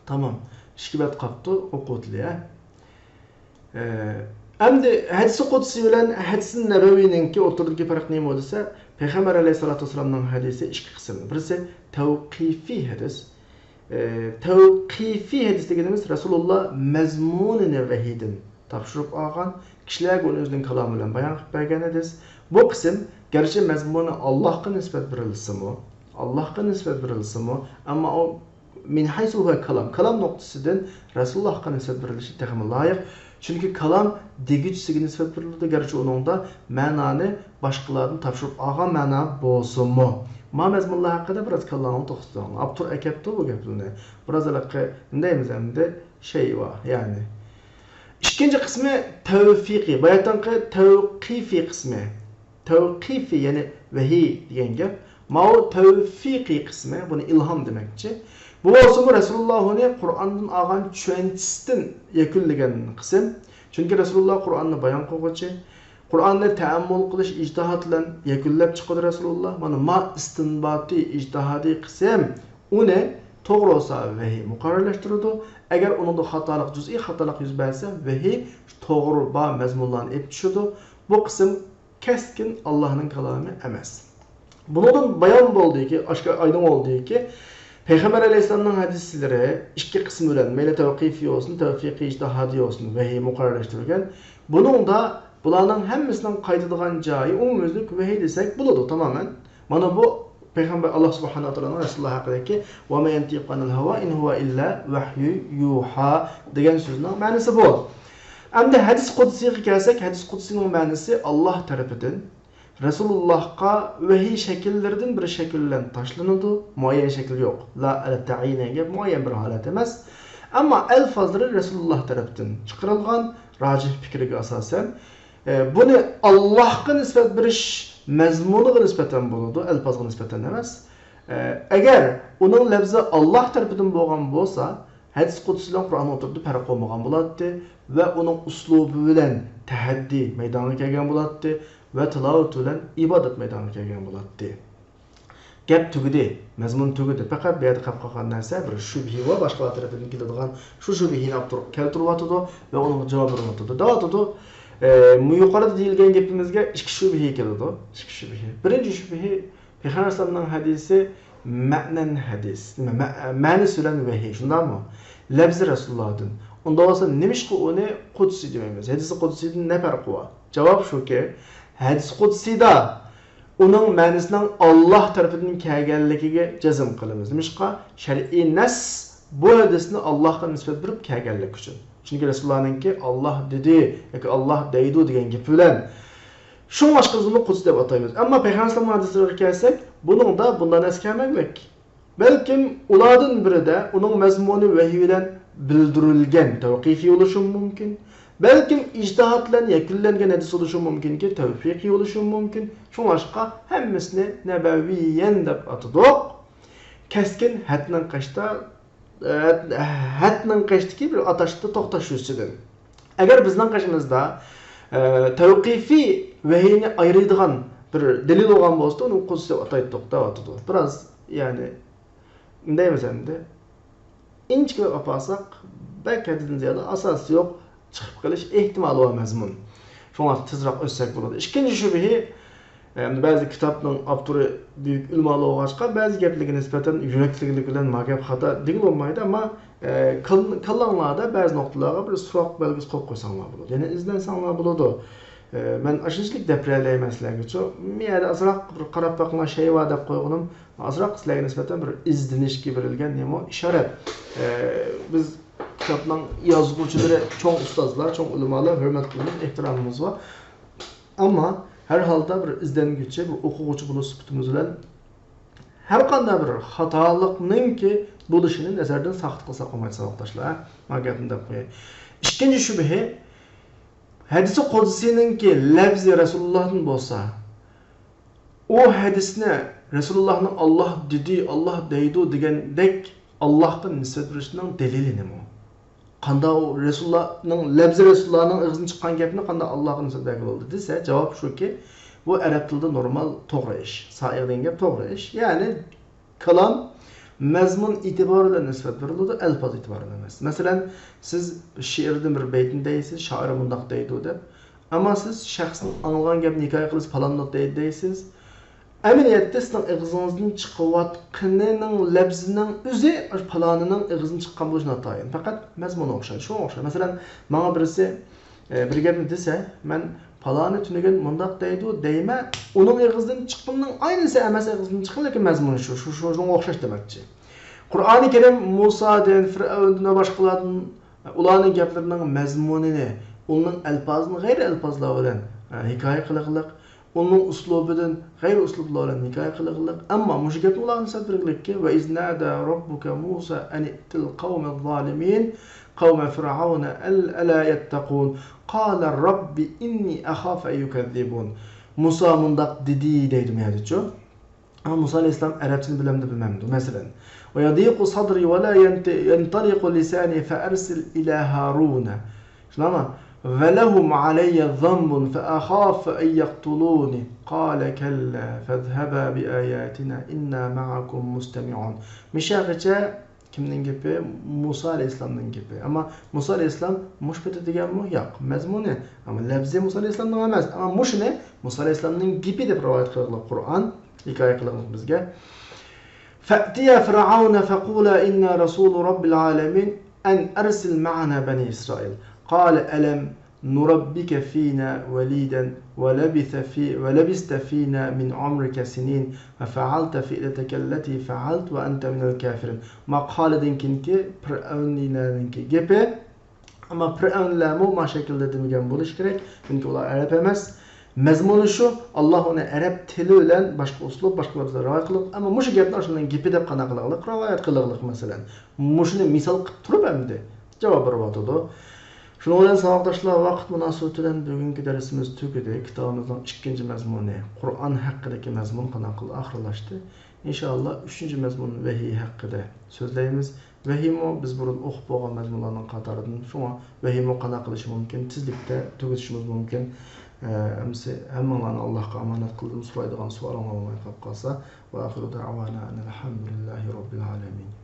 تامام. ئىككى بەت قاپتۇ، ئوقۇۋاتىلى، ھە. ئى، ئەمدى ھەدىسى قۇدسى بىلەن ھەدىسى نەبەۋىينىڭكى ئوتتۇرىدىكى پەرق نېمە دېسە، پەيغەمبەر ئەلەيھىسسالاتۇ ۋەسسالامنىڭ ھەدىسى ئىككى قىسىم. بىرسى تەۋقىفىي ھەدىس. ئى، تەۋقىفىي ھەدىس دېگىنىمىز رەسۇلۇللا مەزمۇنىنى ۋەھىيدىن تاپشۇرۇپ ئالغان، كىشىلەرگە ئۇنى ئۆزىنىڭ كالامى بىلەن بايان قىلىپ بەرگەن ھەدىس. بۇ قىسىم گەرچە مەزمۇنى ئاللاھقا نىسبەت بېرىلسىمۇ، ئاللاھقا نىسبەت بېرىلسىمۇ، ئەمما ئۇ من حيث هو كلام، كالام نۇقتىسىدىن رەسۇلۇللاھقا نىسبەت بېرىلىشى تېخىمۇ لايىق. چۈنكى كالام دېگۈچىسىگە نىسبەت بېرىلىدۇ، گەرچە ئۇنىڭدا مەنانى باشقىلاردىن تاپشۇرۇپ ئالغان مەنا بولسىمۇ. ما مەزمۇنلار ھەققىدە بىراز كاللاڭلارنى توختىتىڭ. ئاپتور ئەكەپتۇ بۇ گەپلىرىنى. بىراز ھېلىقى، نېمە دەيمىز ئەمدى، شەيۋا، يەنى. ئىككىنچى قىسمى تەۋفىقىي. باياتىنقى تەۋقىفىي قىسمى. تەۋقىفىي، يەنى ۋەھىي دېگەن گەپ. ماۋۇ تەۋفىقىي قىسمى، بۇنى ئىلھام دېمەكچى. بۇ بولسىمۇ رەسۇلۇللا ئۇنى قۇرئاندىن ئالغان چۈشەنچىسىدىن يەكۈنلىگەن قىسىم. چۈنكى رەسۇلۇللا قۇرئاننى بايان قىلغۇچى، قۇرئاننى تەئەممۇل قىلىش ئىجتىھات بىلەن يەكۈنلەپ چىقىدۇ رەسۇلۇللا. مانا ما ئىستىنباتىي ئىجتىھادىي قىسىم ئۇنى توغرا بولسا ۋەھىي مۇقەررەرلەشتۈرىدۇ. ئەگەر ئۇنىڭدا خاتالىق، جۈزئىي خاتالىق يۈز بەرسە، ۋەھىي توغرا بار مەزمۇنلارنى ئېلىپ چۈشىدۇ. بۇ قىسىم كەسكىن ئاللاھنىڭ كالامى ئەمەس. بۇنىڭدىن بايان بولدىكى، ئاشكارا ئايدىڭ بولدىكى، پەيغەمبەر ئەلەيھىسسالامنىڭ ھەدىسلىرى ئىككى قىسىم بىلەن، مەيلى تەۋقىفىي بولسۇن، تەۋفىقىي ئىجتىھادىي بولسۇن، ۋەھىي مۇقەررەرلەشتۈرگەن. بۇنىڭدا بۇلارنىڭ ھەممىسىنىڭ قايتىدىغان جايى ئومۇميۈزلۈك ۋەھىي دېسەك بولىدۇ، تامامەن. مانا بۇ پەيغەمبەر، ئاللا سۇبھانەھۇ ۋە تائالانىڭ رەسۇلۇللا ھەققىدىكى «ۋە ما يەنتىقۇ ئەنىل ھەۋا ئىن ھۇۋە ئىللا ۋەھيۇ يۇھا» دېگەن سۆزنىڭ مەنىسى بۇ. ئەمدى ھەدىس قۇدسىيغا كەلسەك، ھەدىس قۇدسىنىڭ مەنىسى ئاللا تەرىپىدىن رەسۇلۇللاھقا ۋەھىي شەكىللىرىدىن بىر شەكىل بىلەن تاشلىنىدۇ. مۇئەييەن شەكىل يوق. لا ئەلە تەئيىن دېگەن گەپ مۇئەييەن بىر ھالەت ئەمەس. ئەمما ئەلفازلىرى رەسۇلۇللاھ تەرىپىدىن چىقىرىلغان، راجىھ پىكرىگە ئاساسەن، ئە، بۇنى ئاللاھقا نىسبەت بېرىش مەزمۇنىغا نىسبەتەن بولىدۇ، ئەلپازغا نىسبەتەن ئەمەس. ئە، ئەگەر ئۇنىڭ لەپزى ئاللاھ تەرىپىدىن بولغان بولسا، ھەدىس قۇدسى بىلەن قۇرئان ئوتتۇرىدا پەرق بولمىغان بولاتتى ۋە ئۇنىڭ ئۇسلۇبى بىلەن تەھەددى مەيدانغا كەلگەن بولاتتى ۋە تىلاۋىتى بىلەن ئىبادەت مەيدانغا كەلگەن بولاتتى. گەپ تۈگىدى، مەزمۇن تۈگىدى. پەقەت بۇ يەردە قېلىپ قالغان نەرسە بىر شۈبھە ۋە باشقىلار تەرىپىدىن كېلىدىغان شۇ شۈبھىنى ئاپتور كەلتۈرۈۋاتىدۇ ۋە ئۇنىڭغا جاۋاب بېرىۋاتىدۇ. دەۋاتىدۇ. ئە، يۇقىرىدا دېيىلگەن گېپىمىزگە ئىككى شۈبھە كېلىدۇ. ئىككى شۈبھە. بىرىنچى شۈبھە، پەيغەمبەر ئەلەيھىسسالامنىڭ ھەدىسى مەنەن ھەدىس، نېمە، مە-، مەنىسى بىلەن ۋەھىي، شۇنداقمۇ؟ لەپزى رەسۇلۇللاھدىن. ئۇنداق بولسا نېمىشقا ئۇنى قۇدسىي دېمەيمىز؟ ھەدىسى قۇدسىيدىن نە پەرقى بار؟ جاۋاب شۇكى، ھەدىس قۇدسىيدا ئۇنىڭ مەنىسىنىڭ ئاللاھ تەرىپىدىن كەلگەنلىكىگە جەزم قىلىمىز. نېمىشقا؟ شەرئىي نەس بۇ ھەدىسنى ئاللاھقا نىسبەت بېرىپ كەلگەنلىكى ئۈچۈن. چۈنكى رەسۇلۇللانىڭكى «ئاللاھ دېدى» ياكى «ئاللاھ دەيدۇ» دېگەن گېپى بىلەن. شۇڭلاشقا بىز ئۇنى قۇدسىي دەپ ئاتايمىز. ئەمما پەيغەمبەر ئەلەيھىسسالامنىڭ ھەدىسلىرىگە كەلسەك، بۇنىڭدا بۇنداق نەرسە كەلمەكلىك. بەلكىم ئۇلاردىن بىرىدە ئۇنىڭ مەزمۇنى ۋەھىي بىلەن بىلدۈرۈلگەن تەۋقىفىي بولۇشىمۇ مۇمكىن. بەلكىم ئىجتىھات بىلەن يەكۈنلەنگەن ھەدىس بولۇشىمۇ مۇمكىنكى، تەۋفىقىي بولۇشىمۇ مۇمكىن. شۇڭلاشقا ھەممىسىنى نەبەۋىيەن دەپ ئاتىدۇق. كەسكىن ھەدنىڭ قېشىدا، ھەدنىڭ قېشىدىكى بىر ئاتاشتا توختاش يۈزىسىدىن. ئەگەر بىزنىڭ قېشىمىزدا، ئە، تەۋقىفىي ۋەھىينى ئايرىيدىغان بىر دەلىل بولغان بولسا، ئۇنى قۇدسىي دەپ ئاتايتتۇق دەۋاتىدۇ. بىراز، يەنى، نېمە دەيمىز ئەمدى؟ ئىنچىكىلەپ ئاپارساق، بەك ھەددىدىن زىيادە ئاساسى يوق، چىقىپ قېلىش ئېھتىمالى بار مەزمۇن. شۇڭا تېزراق ئۆتسەك بولىدۇ. ئىككىنچى شۈبھە، ئەمدى بەزى كىتابنىڭ ئاپتورى بۈيۈك ئۆلىمالار بولغاچقا، بەزى گەپلىرىگە نىسبەتەن يۈرەكلىكلىك بىلەن ما گەپ خاتا دېگىلى بولمايدۇ، ئەمما، ئە، كال-، كاللاڭلاردا بەزى نۇقتىلارغا بىر سوراق بەلگىسى قويۇپ قويساڭلار بولىدۇ. يەنە ئىزدەنسەڭلار بولىدۇ. ئە، مەن ئاشۇنچىلىك دەپ بېرەلەيمەن سىلەرگىچۇ. بۇ يەردە ئازراق بىر قاراپ بېقىڭلار، شەيۋا دەپ قويغىنىم. ئازراق سىلەرگە نىسبەتەن بىر ئىزدىنىشكە بېرىلگەن نېمە ئىشارەت. ئە، بىز كىتابنىڭ يازغۇچىلىرى چوڭ ئۇستازلار، چوڭ ئۆلىمالار، ھۆرمەت قىلىمىز، ئېھتىرامىمىز بار. ئەمما ھەر ھالدا بىر ئىزدەنگۈچى، بىر ئوقۇغۇچى بولۇش سۈپىتىمىز بىلەن ھەر قانداق بىر خاتالىقنىڭكى بولۇشىنى نەزەردىن ساقىت قىلساق بولمايدۇ، ساۋاقداشلار. مانا گەپنى دەپ قوياي. ئىككىنچى شۈبھە، ھەدىسى قۇدسىنىڭكى لەپزى رەسۇلۇللاھتىن بولسا، ئۇ ھەدىسنى رەسۇلۇللاھنىڭ «ئاللاھ دېدى، ئاللاھ دەيدۇ» دېگەندەك ئاللاھقا نىسبەت بېرىشنىڭ دەلىلى نېمە؟ قانداق ئۇ رەسۇلۇللاھنىڭ لەپزى، رەسۇلۇللاھنىڭ ئېغىزىدىن چىققان گەپنى قانداق ئاللاھقا نىسبەت بەرگىلى بولىدۇ دېسە، جاۋاب شۇكى، بۇ ئەرەب تىلىدا نورمال توغرا ئىش. سائىغ دېگەن گەپ توغرا ئىش. يەنى كالام مەزمۇن ئېتىبارى بىلەن نىسبەت بېرىلىدۇ، ئەلپاز ئېتىبارى بىلەن ئەمەس. مەسىلەن، سىز شېئىردىن بىر بەيتنى دەيسىز، شائىر مۇنداق دەيدۇ دەپ. ئەمما سىز شەخسنىڭ ئاڭلىغان گەپنى ھېكايە قىلىسىز، پالان دەيدۇ دەيسىز. ئەمەلىيەتتە سىزنىڭ ئېغىزىڭىزدىن چىقىۋاتقىنىنىڭ لەپزىنىڭ ئۆزى ئاشۇ پالانىنىڭ ئېغىزىدىن چىققان بولۇشى ناتايىن. پەقەت مەزمۇنى ئوخشايدۇ، شۇڭا ئوخشايدۇ. مەسىلەن، ماڭا بىرسى، ئە، بىر گەپنى دېسە، مەن پالانى تۈنۈگۈن مۇنداق دەيدۇ دەيمەن، ئۇنىڭ ئېغىزىدىن چىققىنىنىڭ ئاينىسى ئەمەس ئېغىزىدىن چىققان، لېكىن مەزمۇنى شۇ، شۇ، شۇنىڭغا ئوخشاش دېمەكچى. قۇرئانى كەرىم مۇسادىن، فىرئەۋندىن ۋە باشقىلاردىن، ئۇلارنىڭ گەپلىرىنىڭ مەزمۇنىنى، ئۇلارنىڭ ئەلپازىنى غەيرىي ئەلپازلار بىلەن، ئە، ھېكايە قىلغىلىق. ئۇنىڭ ئۇسلۇبىدىن غەيرىي ئۇسلۇبلار بىلەن ھېكايە قىلغىلىق. ئەمما مۇشۇ گەپنى ئۇلارغا نىسبەت بەرگىلىككى، وإذ نادى ربك موسى أن ائت القوم الظالمين قوم فرعون ألا يتقون قال رب إني أخاف أن يكذبون. مۇسا مۇنداق دېدى دەيدۇ مۇ يەردىچۇ. ئەمما مۇسا ئەلەيھىسسالام ئەرەبچىنى بىلەمدۇ، بىلمەمدۇ؟ مەسىلەن، ويضيق صدري ولا ينطلق لساني فأرسل إلى هارون. شۇنداقمۇ؟ ولهم علي ذنب فأخاف أن يقتلون قال كلا فاذهبا بآياتنا إنا معكم مستمعون. مۇشۇ يەرگىچە كىمنىڭ گېپى؟ مۇسا ئەلەيھىسسالامنىڭ گېپى. ئەمما مۇسا ئەلەيھىسسالام مۇشۇ پېتى دېگەنمۇ؟ ياق. مەزمۇنى، ئەمما لەپزى مۇسا ئەلەيھىسسالامنىڭ ئەمەس. ئەمما مۇشۇنى مۇسا ئەلەيھىسسالامنىڭ گېپى دەپ رىۋايەت قىلغىلى قۇرئان ھېكايە قىلغىلى بىزگە. فأتيا فرعون فقولا إنا رسول رب العالمين أن أرسل معنا بني إسرائيل قال ألم نربك فينا وليدا ولبث في ولبثت فينا من عمرك سنين وفعلت فعلتك التي فعلت وأنت من الكافرين. ماقالىدىن كېيىنكى پىرئەۋنلەرنىڭكى گېپى. ئەمما پىرئەۋنلەرمۇ ما شەكىلدە دېمىگەن بولۇشى كېرەك، چۈنكى ئۇلار ئەرەب ئەمەس. مەزمۇنى شۇ، ئاللا ئۇنى ئەرەب تىلى بىلەن باشقا ئۇسلۇب، باشقا لەپزلەر رىۋايەت قىلىپ، ئەمما مۇشۇ گەپنى ئاشۇنىڭ گېپى دەپ قانداق قىلغىلىق؟ رىۋايەت قىلغىلىق، مەسىلەن. مۇشۇنى مىسال قىلىپ تۇرۇپ ئەمدى جاۋاب بېرىۋاتىدۇ. شۇنىڭ بىلەن ساۋاقداشلار، ۋاقىت مۇناسىۋىتى بىلەن بۈگۈنكى دەرسىمىز تۈگىدى. كىتابىمىزنىڭ ئىككىنچى مەزمۇنى، قۇرئان ھەققىدىكى مەزمۇن قانداق قىلدى؟ ئاخىرلاشتى. ئىنشائاللا، ئۈچىنچى مەزمۇن ۋەھىي ھەققىدە سۆزلەيمىز. ۋەھىيمۇ بىز بۇرۇن ئوقۇپ بولغان مەزمۇنلارنىڭ قاتارىدىن. شۇڭا ۋەھىيمۇ قانداق قىلىشى مۇمكىن؟ تېزلىكتە تۈگىتىشىمىز مۇمكىن. ئە، ئەمسە ھەممىڭلارنى ئاللاھقا ئامانەت قىلدىم. سورايدىغان سوئالىڭلار بولماي قاپ قالسا. وآخر دعوانا أن الحمد لله رب العالمين.